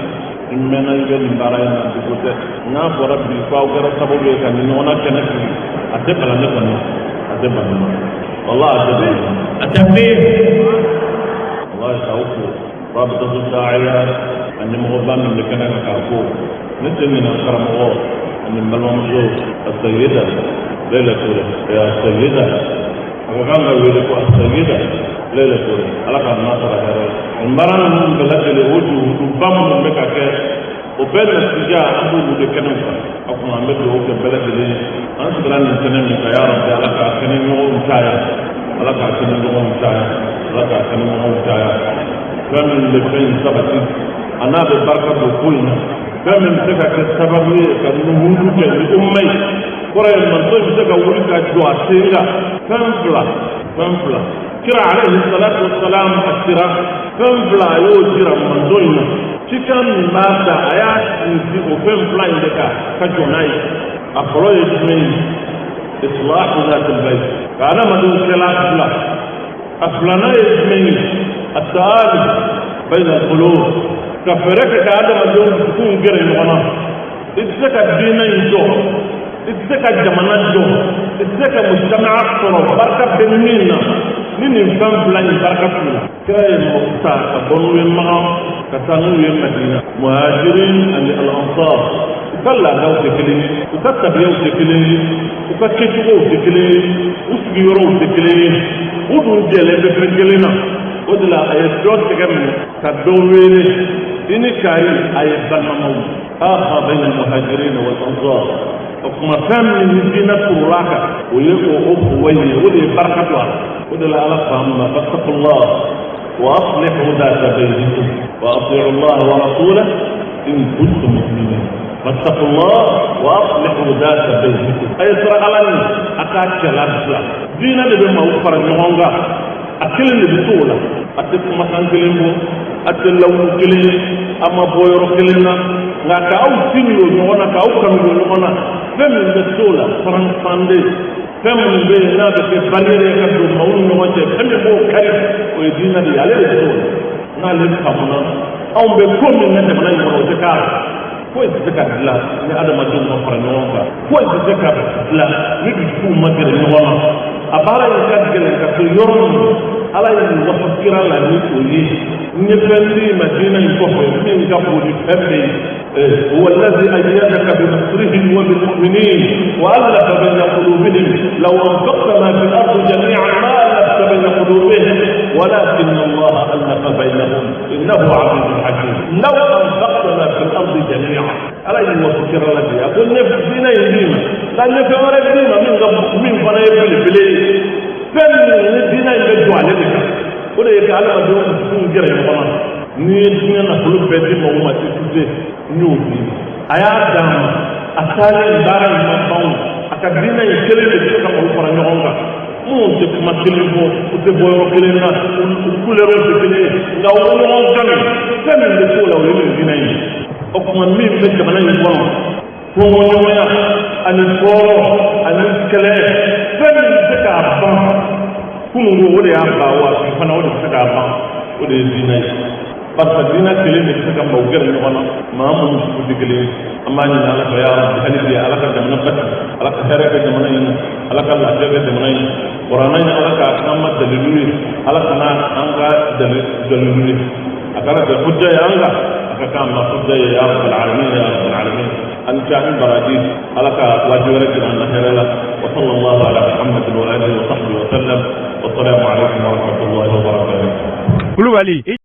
I mɛnna i bɛ nin baara in na, dugu tɛ. N'a fɔra bi ko aw kɛra sababu ye ka nin ɲɔgɔnna kɛnɛ sigi, a tɛ bala ne kɔni, a tɛ bala ne ma, wallahi, a tɛ bala ne ma. التكبير. Wallahi, k'aw fo rabitatu da'iya a ɲɛmɔgɔba min bɛ kɛnɛ kan k'a fo. Ne tɛ ɲinɛ karamɔgɔ ani n balimamuso Asayida Leyla Ture. Asayida, a ka kan ka wele ko Asayida Leyla Ture. Ala k'a n'a sara hɛrɛ ye. Nin baara ninnu bɛɛ lajɛlen, o juhuduba minnu bɛ ka kɛ, o bɛɛ natija an b'olu de kɛnɛ kan. O tuma an bɛ dugawu kɛ bɛɛ lajɛlen ye. An sigira nin kɛnɛ min kan, ya Rabbi, Ala k'a kɛnɛ ɲɔgɔnw caya, Ala k'a kɛnɛ ɲɔgɔnw caya, Ala k'a kɛnɛ ɲɔgɔnw caya. Fɛn min bɛ fɛn in sabati, a n'a bɛ barika don ko in na, fɛn min bɛ se ka kɛ sababu ye ka nuhudu kɛ ni umma ye, kɔrɔ ye manto bɛ se ka wuli ka jɔ a sen kan. Fɛn fila, fɛn fila, kira عليه الصلاة والسلام a sira fɛn fila, a y'o jira manto in na. Cikan min b'a ta, a y'a sinsin o fɛn fila in de kan ka jɔ n'a ye. A fɔlɔ ye jumɛn ye? إصلاح ذات البين, ka adamadenw kɛla fila. A filanan ye jumɛn ye? التآلف بين القلوب, ka fɛɛrɛ kɛ ka adamadenw dusukun gɛrɛ ɲɔgɔn na. I tɛ se ka diinɛ in jɔ, i tɛ se ka jamana jɔ, i tɛ se ka mujtama'a sɔrɔ barika bɛ min na, ni nin fɛn fila in barika t'u la. Kira ye mɔgɔ ta ka bɔ n'u ye Makan ka taa n'u ye Madina, muhajirin ani al-ansar. I U ka laadaw tɛ kelen ye, u ka tabiyaw tɛ kelen ye, u ka kɛcogow tɛ kelen ye, u sigiyɔrɔw tɛ kelen ye, u dun jɛlen bɛ fɛn kelen na. O de la a ye dɔ tɛgɛ minɛ ka dɔ wele i ni kari a ye balimamaw akha bayna al-muhajirin wal ansar. O kuma fɛn min ni diinɛ turula kan o ye o fuwa ye, o de ye barika don a la. O de la Ala faamu na fattaqullah wa aslihu dhata baynikum wa ati'u Allah wa rasulahu in kuntum mu'minin. Fattaqullah wa aslihu dhata baynikum. A ye siran Ala ɲɛ, a k'a kɛlɛ bila. Diinɛ de bɛ maaw fara ɲɔgɔn kan, a kelen de bɛ to o la. A tɛ kumakan kelen bɔ, a tɛ lawulu kelen ye, a ma bɔ yɔrɔ kelen na, nka k'aw sin don ɲɔgɔn na, k'aw kanu don ɲɔgɔn na, fɛn min bɛ t'o la faranfande, fɛn minnu bɛ yen n'a bɛ kɛ barrière ye ka don maaw ni ɲɔgɔn cɛ, fɛn min b'o kari o ye diinɛ de ye, ale de bɛ t'o la. N'ale faamuna anw bɛ ko min na jamana in kɔnɔ, o tɛ k'a la. Foyi tɛ se ka dilan ni adamadenw ma fara ɲɔgɔn kan, foyi tɛ se ka dilan ni dusukunw ma gɛrɛ ɲɔgɔn na. A baara in ka gɛlɛn ka to yɔrɔ min Ala ye nin wafa kira la ni o ye, n ye fɛn d'i ma diinɛ in kɔfɛ min ka bon ni fɛn bɛɛ ye. هو الذي أيدك بنصره وبالمؤمنين وألف بين قلوبهم لو أنفقت ما في الأرض جميعا ما ألفت بين قلوبهم ولكن الله ألف بينهم إنه عزيز حكيم. لو أنفقت ما في الأرض جميعا ألا يوفر لك أقول نفس دينا يدينا لا نفس ولا دينا من فنا يبلي بلي fɛn min ni diinɛ in bɛ don ale de kan, o de ye ka adamadenw dusukun gɛrɛ ɲɔgɔn na. N'i ye diɲɛ nafolo bɛɛ di mɔgɔw ma tɛ se n y'o di a y'a d'an ma, a taalen baara in ma ban o, a ka diinɛ in kelen de bɛ se ka maaw fara ɲɔgɔn kan. Minnu tɛ kuma kelen fɔ, u tɛ bɔ yɔrɔ kelen na, u kulɛriw tɛ kelen ye, nka u bɛ ɲɔgɔn kanu. Fɛn min bɛ t'o la o ye nin diinɛ in ye. O tuma min bɛ jamana in kɔnɔ, fɔɲɔgɔnya ani tɔɔrɔ ani kɛlɛ, fɛn min bɛ se k'a ban kununko o de y'a ban, wa bi fana o de bɛ se k'a ban, o de ye diinɛ ye. Barisa diinɛ kelen de bɛ se ka maaw gɛrɛ ɲɔgɔn na, maa minnu sugu tɛ kelen ye. An b'a ɲini Ala fɛ ya Rabbi hali bi Ala ka jamana basigi, Ala ka hɛrɛ kɛ jamana in na, Ala ka lafiya kɛ jamana in na. Kuranɛ in Ala k'a k'an ma dalilu ye, Ala kana an ka dalilu ye, a kana kɛ hujja ye an kan, a ka k'an ma hujja ye ya rabbal alamin ya rabbal alamin. An ci an baraji Ala ka waati wɛrɛ jira an na hɛrɛ la. Wa sallallahu ala muhammadin wa alihi wa sahbihi wa sallam. Wa salaamu alaykum wa rahmatullahi wa barakatuh. Kulubali.